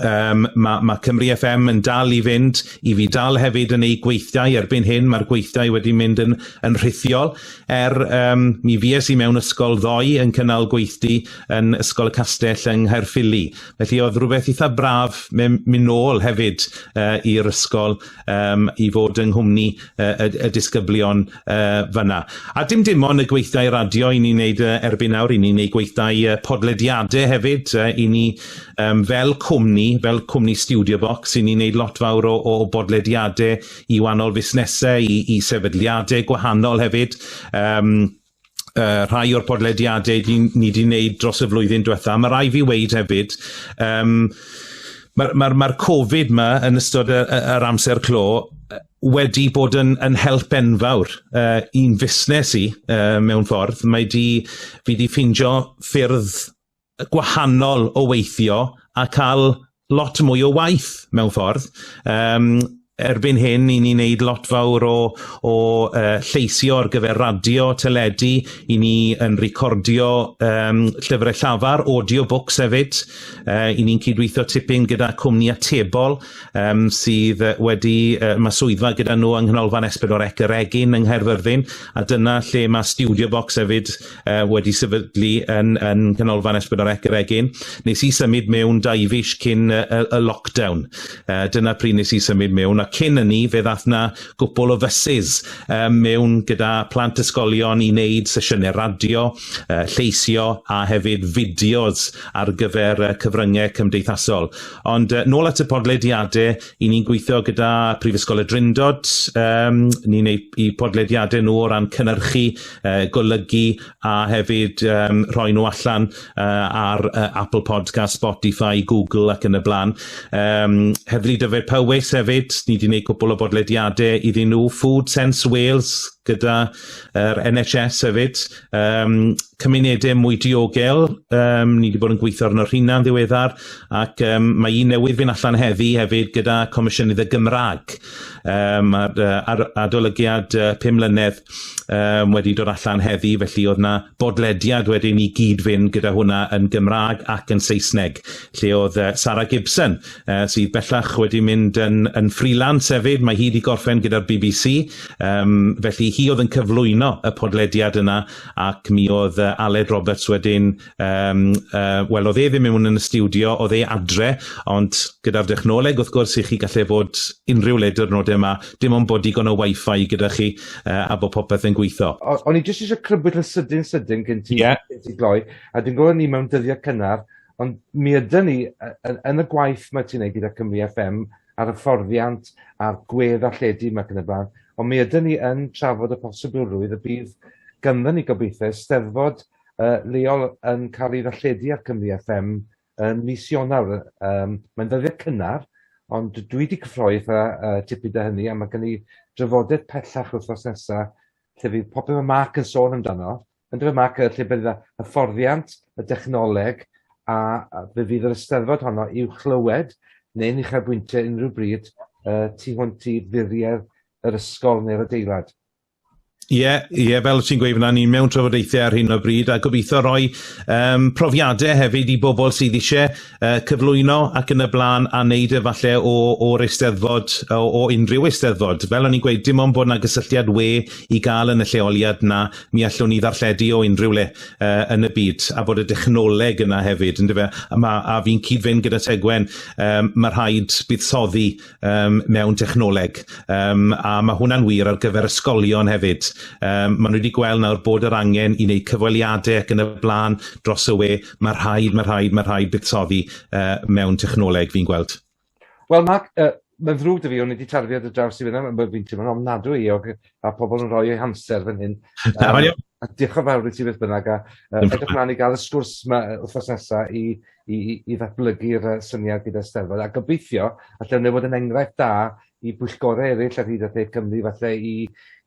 Um, mae, mae Cymru FM yn dal i fynd, i fi dal hefyd yn ei gweithiau erbyn hyn, mae'r gweithiau wedi mynd yn, yn rhithiol. Er um, mi fues i mewn ysgol ddoe yn cynnal gweithdy yn Ysgol y Castell yng Nghaerffili. Felly oedd rhywbeth eitha braf mynd, mynd nôl hefyd uh, i'r ysgol um, i fod yng nghwmni uh, y, y disgyblion uh, fyna. A dim dim ond y gweithdai radio i ni'n neud uh, erbyn nawr, i ni'n neud gweithdai uh, podlediadau hefyd, uh, i ni um, fel cwmni, fel cwmni Studio Box, i ni'n neud lot fawr o, o bodlediadau i wahanol fusnesau, i, i sefydliadau gwahanol hefyd. Um, uh, rhai o'r podlediadau ni, ni wedi wneud dros y flwyddyn diwetha. Mae rai fi weid hefyd, um, mae'r ma, ma, ma Covid ma yn ystod y, y, yr amser clo wedi bod yn, yn help enfawr uh, i'n fusnes i uh, mewn ffordd. Mae di, fi di ffindio ffyrdd gwahanol o weithio a cael lot mwy o waith mewn ffordd. Um, erbyn hyn, i ni'n neud lot fawr o, o uh, lleisio ar gyfer radio, teledu, i ni yn recordio um, llyfrau llafar, audiobooks hefyd. Uh, I ni'n cydweithio tipyn gyda cwmni atebol um, sydd wedi, uh, mae swyddfa gyda nhw yng Nghanolfan S4C yr Egin yng Nghaerfyrddin, a dyna lle mae Studio Box hefyd uh, wedi sefydlu yn, yn Canolfan S4C yr Egin. Nes i symud mewn dau fis cyn y, y, y lockdown. Uh, dyna pryd nes i symud mewn, a cyn hynny fe ddath na gwpl o fysus um, mewn gyda plant ysgolion i wneud sesiynau radio, uh, lleisio a hefyd fideos ar gyfer uh, cyfryngau cymdeithasol. Ond uh, nôl at y podlediadau, i ni'n gweithio gyda Prifysgol y Drindod, um, ni'n neud i podlediadau nhw o ran cynnyrchu, uh, golygu a hefyd um, rhoi nhw allan uh, ar uh, Apple Podcast, Spotify, Google ac yn y blaen. Um, Heddlu Dyfed Powys hefyd, ni wedi gwneud cwpl o bodlediadau iddyn nhw. Food Sense Wales, gyda yr NHS hefyd, cymunedau mwy diogel, ni wedi bod yn gweithio arno rheina'n ddiweddar, ac mae un newydd fynd allan heddi hefyd gyda Comisiynydd y Gymraeg. Mae'r adolygiad 5 mlynedd wedi dod allan heddi, felly oedd 'na bodlediad wedyn i gyd-fynd gyda hwnna yn Gymraeg ac yn Saesneg, lle oedd Sara Gibson, sydd bellach wedi mynd yn freelance hefyd, mae hi wedi gorffen gyda'r BBC, felly hi oedd yn cyflwyno y podlediad yna, ac mi oedd Aled Roberts wedyn, wel, oedd e ddim mewn yn y stiwdio, oedd e adre, ond gyda'r dechnoleg, wrth gwrs, i chi gallu fod unrhyw le diwrnodau yma, dim ond bod digon o wifi gyda chi a bod popeth yn gweithio. O'n i jyst eisiau crybwyll yn sydyn sydyn cyn ti, cyn ti gloi, a dwi'n gwybod ni mewn dyddiau cynnar, ond mi ydyn ni yn y gwaith mae ti'n neud gyda Cymru FM a'r hyfforddiant a'r gwe-ddarlledu yma ac yn y blaen, ond mi ydyn ni yn trafod y posibilrwydd y bydd ganddyn ni gobeithio Eisteddfod leol yn cael ei ddarlledu ar Cymru FM yn mis Ionawr. Mae'n ddyddiau cynnar, ond dwi wedi cyffroi eitha tipyn 'da hynny, a mae gen i drafodaeth pellach wythnos nesaf lle fydd popeth mae Mark yn sôn amdano, yndyfe Mark, lle bydd y hyfforddiant, y dechnoleg, a fe fydd yr Eisteddfod honno i'w chlywed neu'n uchelbwyntiau unrhyw bryd tu hwnt i furiau yr ysgol neu'r adeilad. Ie, ie, fel ti'n gweud fyna, ni mewn trafodaethau ar hyn o bryd a gobeithio roi profiadau hefyd i bobl sydd eisiau cyflwyno ac yn y blaen a wneud e falle o'r Eisteddfod, o unrhyw Eisteddfod. Fel o'n i'n gweud, dim ond bod 'na gysylltiad we i gael yn y lleoliad 'na, mi allwn ni ddarlledu o unrhyw le yn y byd, a bod y dechnoleg yna hefyd, yndyfe? A, ma, a fi'n cyd-fynd gyda Tegwen, mae rhaid buddsoddi mewn technoleg, a mae hwnna'n wir ar gyfer ysgolion hefyd. Maen nhw wedi gweld nawr bod yr angen i wneud cyfweliadau ac yn y blaen dros y we, mae rhaid, mae rhaid, mae rhaid buddsoddi mewn technoleg, fi'n gweld. Wel, Mark, mae'n ddrwg 'da fi, o'n i wedi tarfu ar dy draws i fyna, fi'n teimlo'n ofnadwy euog, a pobl yn rhoi eu hamser fan hyn. Na, mae'n iawn. A diolch yn fawr i ti beth bynnag, a edrych mlaen i gael y sgwrs yma wythnos nesaf i ddatblygu'r syniad gyda Steddfod, a gobeithio allwn ni fod yn enghraifft da i bwyllgorau eraill ar hyd a lled Cymru, falle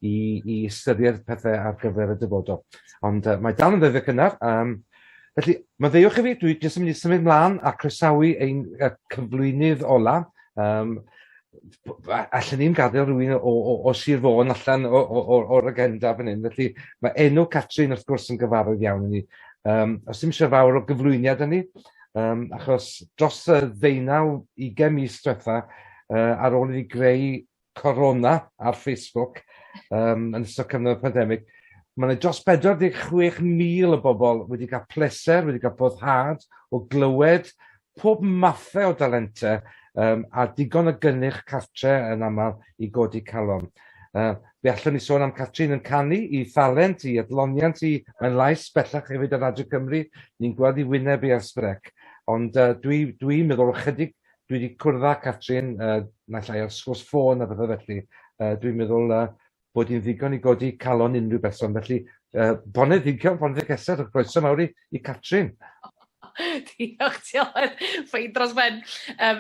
i ystyried pethau ar gyfer y dyfodol. Ond mae dal yn ddyddiau cynnar, felly maddeuwch i fi, dwi jyst yn mynd i symud mlaen a croesawu ein cyflwynydd ola. Allen ni'm gadael rhywun o Sir Fôn allan o'r agenda fan hyn, felly mae enw Catrin wrth gwrs yn gyfarwydd iawn i ni. Os dim eisiau fawr o gyflwyniad yn ni, achos dros y ddeunaw, ugain mis diwetha, ar ôl iddi greu Corona ar Facebook yn ystod cyfnod y pandemig, mae yna dros 46,000 o bobl wedi cael pleser, wedi cael boddhad o glywed pob mathau o dalentau a digon o gynnyrch cartre yn aml i godi calon. Fe allwn ni sôn am Catrin yn canu, i thalent, i adloniant, i mae'n lais bellach hefyd ar Radio Cymru, ni'n gweld i wyneb i ar Sbrec. Ond dwi'n dwi meddwl ychydig, dwi wedi cwrdd â Catrin, naill ai ar sgwrs ffôn a bethau felly, dwi'n meddwl bod hi'n ddigon i godi calon unrhyw berson. Felly, boneddigion, boneddigesau, croeso mawr i Catrin. Diolch, diolch. Ffein dros ben.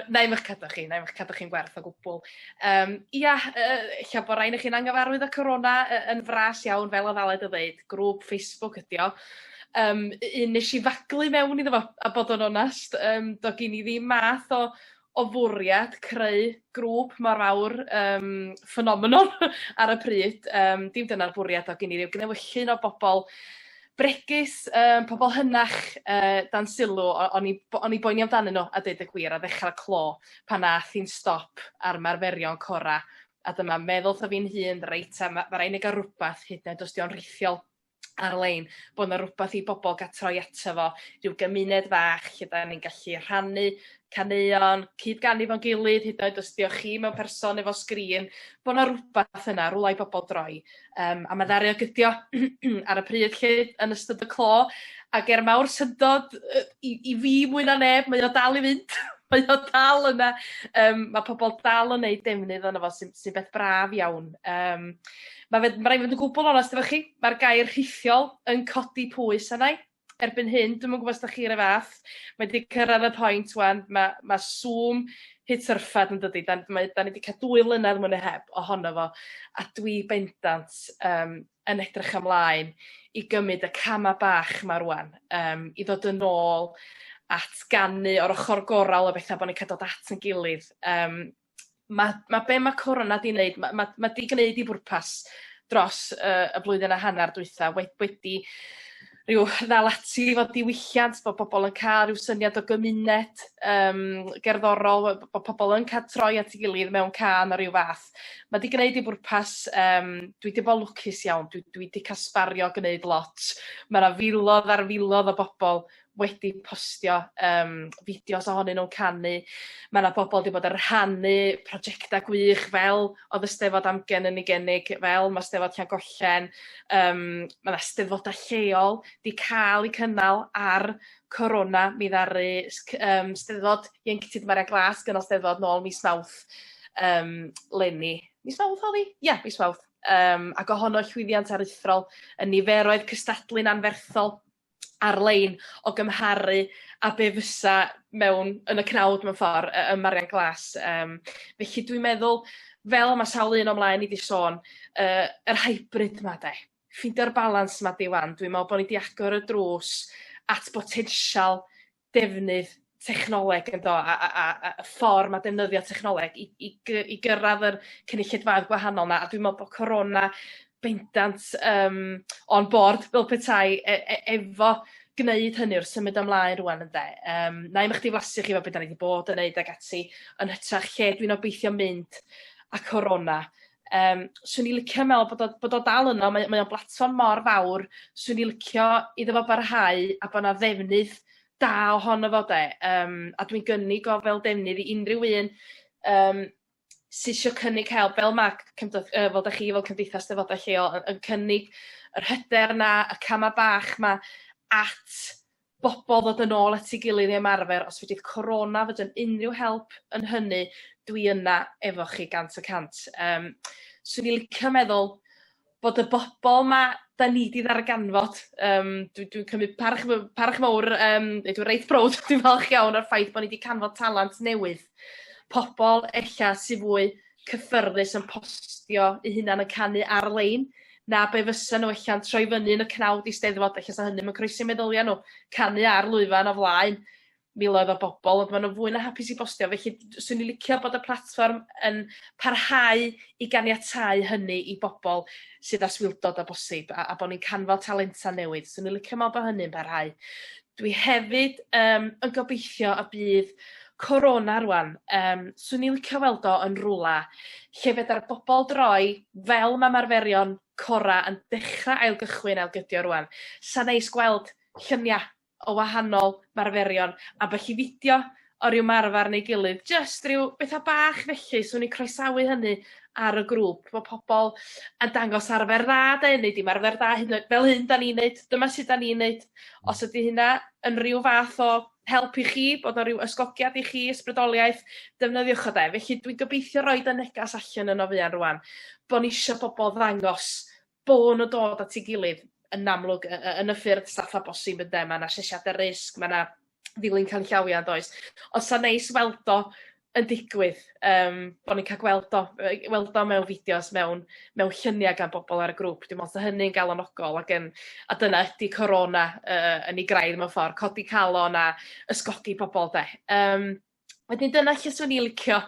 Na i'm eich cadw chi, na i'm eich cadw chi'n gwerth o gwbl. Ia, ella bod rhaid i chi'n anghyfarwydd â Corona yn fras iawn, fel oedd Aled yn dweud, grŵp Facebook ydi o. Un nes i faglu mewn iddo fo, a bod yn onest, do gen i ddim math o fwriad creu grŵp mor fawr, phenomenon ar y pryd. Dim dyna'r bwriad, o gen i ryw gnewyllyn o bobl bregus, pobl hynach dan sylw, o'n i o'n i boeni amdanyn nhw a deud y gwir, a ddechrau clo pan ath hi'n stop ar ymarferion cora, a dyma meddwl wrtho fi'n hun, reit, a ma' raid ni gael rhywbeth hyd yn oed os 'di o'n rhithiol ar-lein, bod 'na rwbath i bobl gael troi ato fo, rhyw gymuned fach lle 'dan ni'n gallu rhannu caneuon, cyd-ganu efo'n gilydd, hyd yn oed os 'dioch chi mewn person efo sgrin, bod 'na rwbath yna, rwla i bobl droi. A ma' ddaru o gydio ar y pryd 'lly yn ystod y clo, ac er mawr syndod i fi mwy na neb, mae o dal i fynd, mae o dal yna. Ma' pobl dal yn neud defnydd ohono fo sy'n beth braf iawn. Ma' fe, ma' raid fi fod yn gwbl onest efo chi, mae'r gair rhithiol yn codi pwys arna i. erbyn hyn, dwi'm yn gwybod os 'dach chi 'r un fath, mae 'di cyrraedd y point 'wan, ma' ma' Zoom hyd syrffad yn dydi? 'Dan mae 'dan ni 'di cael 2 flynedd mwy neu heb ohono fo, a dwi bendant yym yn edrych ymlaen i gymryd y cama' bach 'ma rŵan yym i ddod yn ôl at ganu o'r ochr gorawl o betha bo' ni'n cael dod at 'yn gilydd. Yym ma' ma' be' ma' Corona 'di wneud, ma' ma' ma' 'di gneud 'i bwrpas dros y blwyddyn a hanner dwytha wedi rhyw ddal ati efo diwylliant, bod pobl yn cael rhyw syniad o gymuned gerddorol, bod pobl yn cael troi at ei gilydd mewn cân o ryw fath. Mae 'di gwneud ei bwrpas, dwi 'di bod lwcus iawn, dwi 'di cael sbario gwneud lot. Mae 'na filoedd ar filoedd o bobl wedi postio fideos ohonyn nhw'n canu. Mae 'na bobl wedi bod yn rhannu prosiectau gwych fel oedd y Steddfod Amgen yn ei gynnig, fel mae Steddfod Llangollen. Mae 'na steddfodau lleol 'di cael eu cynnal ar Corona. Mi ddaru Steddfod Ieuenctid Maria Glas gynnal Steddfod nôl mis Mawrth leni. Mis Mawrth oedd hi? Ia, mis Mawrth. Ac ohono llwyddiant aruthrol, y niferoedd cystadlu'n anferthol ar-lein o gymharu a be fysa mewn yn y cnawd mewn ffordd ym Marian Glas. Felly dwi'n meddwl, fel mae sawl un o mlaen i 'di sôn, yr hybrid 'ma de, ffeindio'r balans 'ma 'di wan. Dwi'n meddwl bod ni 'di agor y drws at botensial defnydd technoleg yndo, a y ffordd mae defnyddio technoleg i gyrraedd yr cynulleidfaoedd gwahanol 'ma, a dwi'n meddwl bod Corona bendant on board fel petai efo gwneud hynny wrth symud ymlaen rŵan ynde. Na i'm chdi flasu chi efo beth da ni wedi bod yn neud ac ati, yn hytrach lle dwi'n obeithio mynd a Corona. Swn i licio meddwl bod o dal yno, mae o'n blatfform mor fawr, swn i licio iddo fo barhau a bod 'na ddefnydd da ohono fo de. A dwi'n gynnig o fel defnydd i unrhyw un sy isio cynnig help, fel ma' fel 'dach chi fel Cymdeithas Steddfodau Lleol yn cynnig yr hyder 'na, y cama' bach 'ma at bobl ddod yn ôl at ei gilydd i ymarfer. Os fedrith Corona fod yn unrhyw help yn hynny, dwi yna efo chi 100%. Swn i licio meddwl bod y bobl 'ma 'da ni 'di ddarganfod, dwi'n cymryd parch mawr, dwi'n reit proud, dwi'n falch iawn o'r ffaith bod ni 'di canfod talent newydd. Pobl ella sydd fwy cyffyrddus yn postio eu hunan yn canu ar-lein, na be fysa nhw ella'n troi fyny yn y cnawd i Steddfod, ella sa hynny yn croesi meddyliau nhw, canu ar lwyfan o flaen miloedd o bobl, ond maen nhw fwy na hapus i bostio. Felly swn i licio bod y platfform yn parhau i ganiatáu hynny i bobl sydd â swildod a bosib, a bod ni'n canfod talentau newydd. Swn i licio meddwl bod hynny'n parhau. Dwi hefyd yn gobeithio y bydd Corona rŵan, swn i licio weld o yn rwla lle fedra'r bobl droi fel mae ymarferion cora yn dechrau ailgychwyn ailgydio rŵan. Sa neis gweld lluniau o wahanol marferion, ambell i fideo o ryw marfer neu gilydd, jyst ryw bethau bach felly, swn i'n croesawu hynny ar y grŵp, bod pobl yn dangos arfer dda de, neu dim arfer dda, hyd yn oed fel hyn da ni'n neud, dyma sut da ni'n neud. Os ydy hynna yn rhyw fath o help i chi, bod o'n rhyw ysgogiad i chi, ysbrydoliaeth, defnyddiwch o de. Felly dwi'n gobeithio roid y negas allan yno fuan rŵan, bod ni eisiau bobl ddangos bo' nhw'n dod at ei gilydd yn amlwg yn y ffyrdd saffa bosib ynde, mae 'na asesiadau risg, mae 'na ddilyn canllawiau yn does. Ond sa'n neis weld o yn digwydd, bod ni'n cael gweld o mewn fideos, mewn lluniau gan bobl ar y grŵp. Dwi'n meddwl sa hynny'n galonogol ac yn, a dyna ydy Corona yn ei graidd mewn ffordd, codi calon a ysgogi bobl de. Wedyn dyna lle swn i'n licio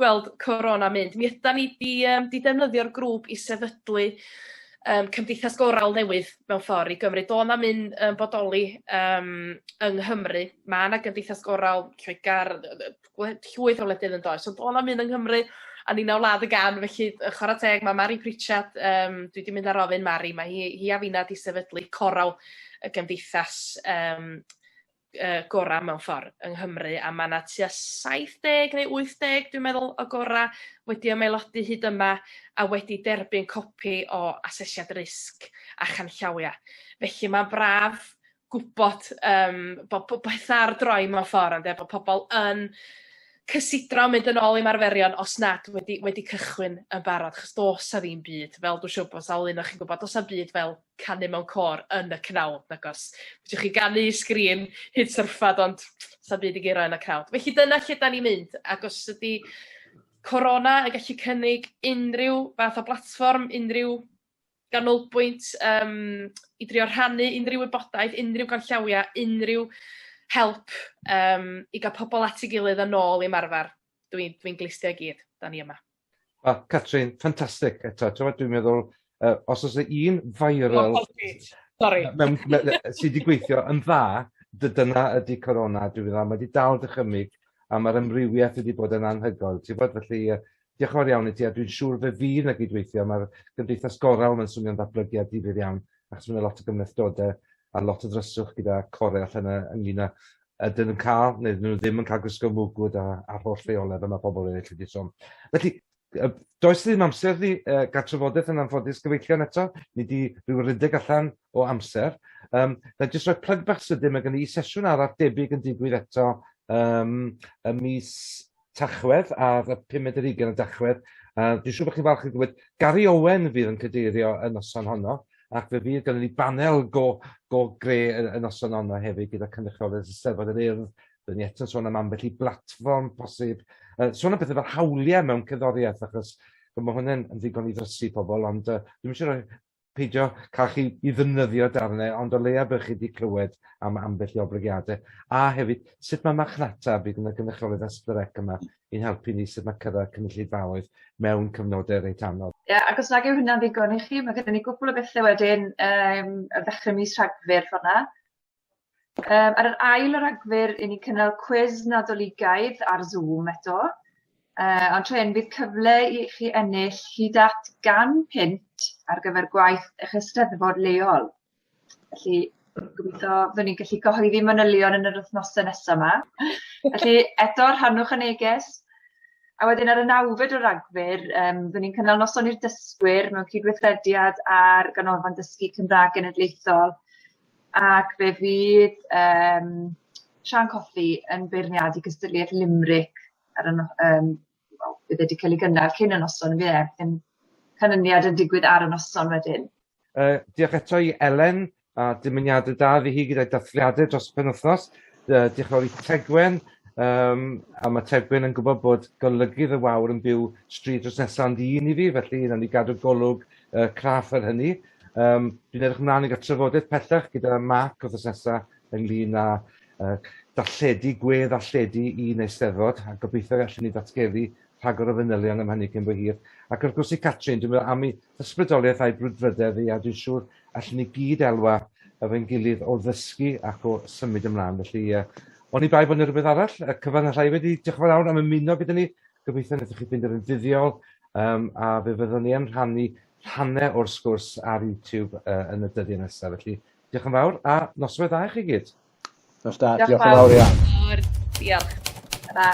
gweld Corona mynd. Mi ydan ni 'di defnyddio'r grŵp i sefydlu cymdeithas gorawl newydd mewn ffordd i Gymru. Do' na'm un yn bodoli yng Nghymru. Ma' 'na gymdeithas gorawl Lloegr, llwyth o wledydd yn does, ond do' na'm un yng Nghymru, a ni'n wlad y gan, felly chwarae teg, mae Mari Pritchard, dwi 'di mynd ar ofyn Mari, mae hi a finna 'di sefydlu corawl y gymdeithas gora mewn ffordd yng Nghymru, a mae 'na tua 70 neu 80 dwi'n meddwl o gora wedi ymaelodi hyd yma a wedi derbyn copi o asesiad risg a chanllawiau. Felly mae'n braf gwybod bod pethau ar droi mewn ffordd, ynde, bod pobl yn cysidro mynd yn ôl i marferion os nad wedi wedi cychwyn yn barod, achos do's 'a ddim byd, fel dwi'n siŵr bod sawl un o chi'n gwybod, do's 'a'm byd fel canu mewn côr yn y cnawd, nagos? Fedrwch chi ganu i sgrin hyd syrffad, ond sa'm byd i guro yn y cnawd. Felly dyna lle 'dan ni'n mynd, ac os ydi Corona yn gallu cynnig unrhyw fath o blatfform, unrhyw ganolbwynt yym i drio rhannu unrhyw wybodaeth, unrhyw ganllawiau, unrhyw help yym i gael pobl at ei gilydd yn ôl i ymarfer. Dwi'n dwi glustio i gyd, da ni yma. Wel, Catrin, ffantastig eto. Ti'n Dwi'n meddwl, os oes un viral... Oh, Sorry. Mewn, sydd wedi gweithio yn dda, dyna ydy Corona, dwi'n meddwl. Mae wedi dal dychymyg a mae'r amrywiaeth wedi bod yn anhygoel. Ti'n bod, felly, diolch yn fawr iawn i ti, a dwi'n siŵr fe fydd 'na gydweithio. Mae'r Gymdeithas Gorawl mae'n swnio'n ddatblygiad difyr iawn, achos mae 'na lot o gymhlethdodau a lot o ddryswch gyda corau allan yna ynglyn â ydyn nhw'n cael neu ydyn nhw ddim yn cael gwisgo mwgwd a, a'r holl reolau fel mae pobl eraill wedi sôn. Felly, does ddim amser i uh, gael trafodaeth yn anffodus gyfeillion eto. Ni wedi rhyw rydeg allan o amser. Um, na jyst rhoi plug bach sydyn, mae gen i sesiwn arall debyg yn digwydd eto um, y mis Tachwedd, ar y pumed ar hugain o Dachwedd. Dwi'n siŵr bod chi'n falch i glywed Gary Owen fydd yn cadeirio y noson honno, ac fe fydd gennym ni banel go, go gre y, y noson honno hefyd gyda cynrychiolydd Eisteddfod yr Urdd. Byddwn ni eto'n sôn am ambell i blatfform posib. Sôn am bethau fel hawliau mewn cerddoriaeth, achos mae hwnna'n yn ddigon i ddrysu pobl, ond dwi'm eisiau rhoi peidio cael chi i ddefnyddio darnau, ond o leia bych chi wedi clywed am ambell i oblygiadau. A hefyd, sut mae marchnata, bydd yna gynrychiolydd S4C yma i'n helpu ni sut mae cyrraedd cynulleidfaoedd mewn cyfnodau reit anodd. Ie, ac os nag yw hynna'n ddigon i chi, mae gennym ni gwpl o bethau wedyn yym ar ddechrau mis Rhagfyr ffordd 'na. Yym ar yr ail o Ragfyr 'yn ni'n cynnal cwis Nadoligaidd ar Zoom eto. Yy ond tro hyn bydd cyfle i chi ennill hyd at 100 punt ar gyfer gwaith eich Eisteddfod leol. Felly gobeithio fyddwn ni'n gallu cyhoeddi manylion yn yr wythnose nesa 'ma. Felly eto rhannwch y neges. A wedyn ar y nawfed o Ragfyr yym fyddwn ni'n cynnal noson i'r dysgwyr mewn cydweithrediad â'r Ganolfan Dysgu Cymraeg Genedlaethol ac fe fydd yym Siân Cothi yn beirniadu cystadleuaeth Limerick ar y no- yym wel bydd e 'di cael ei gynnal cyn y noson on'd yfe? Yn canlyniad yn digwydd ar y noson wedyn. Diolch eto i Elen a dymuniadau da iddi hi gyda'i dathliadau dros y penwythnos. Diolch yn fawr i Tegwen, um, a mae Tegwen yn gwybod bod golygydd y Wawr yn byw stryd dros nesaf ond un i fi, felly nawn ni gadw golwg craff ar hynny. Um, dwi'n edrych ymlaen i gael trafodaeth pellach gyda Mark wythnos nesaf ynglyn â darlledu, gwe-ddarlledu un Eisteddfod, a gobeithio gallwn ni ddatgelu rhagor o fanylion am hynny cyn bo hir. Ac wrth gwrs i Catrin, dwi'n meddwl am ei hysbrydoliaeth a'i brwdfrydedd hi, a dwi'n siŵr allwn ni gyd elwa efo'n gilydd o ddysgu ac o symud ymlaen. Felly, oni bai bod yna rhywbeth arall, y cyfan allai wedi, diolch yn fawr iawn am ymuno gyda ni. Gobeithio wnaethoch chi ffeindio'r yn fuddiol, a fe fyddwn ni yn rhannu rhannau o'r sgwrs ar YouTube yn y dyddiau nesaf. Felly, diolch yn fawr a noswaith dda i chi gyd. Nos da, diolch yn fawr iawn. Diolch. Ta.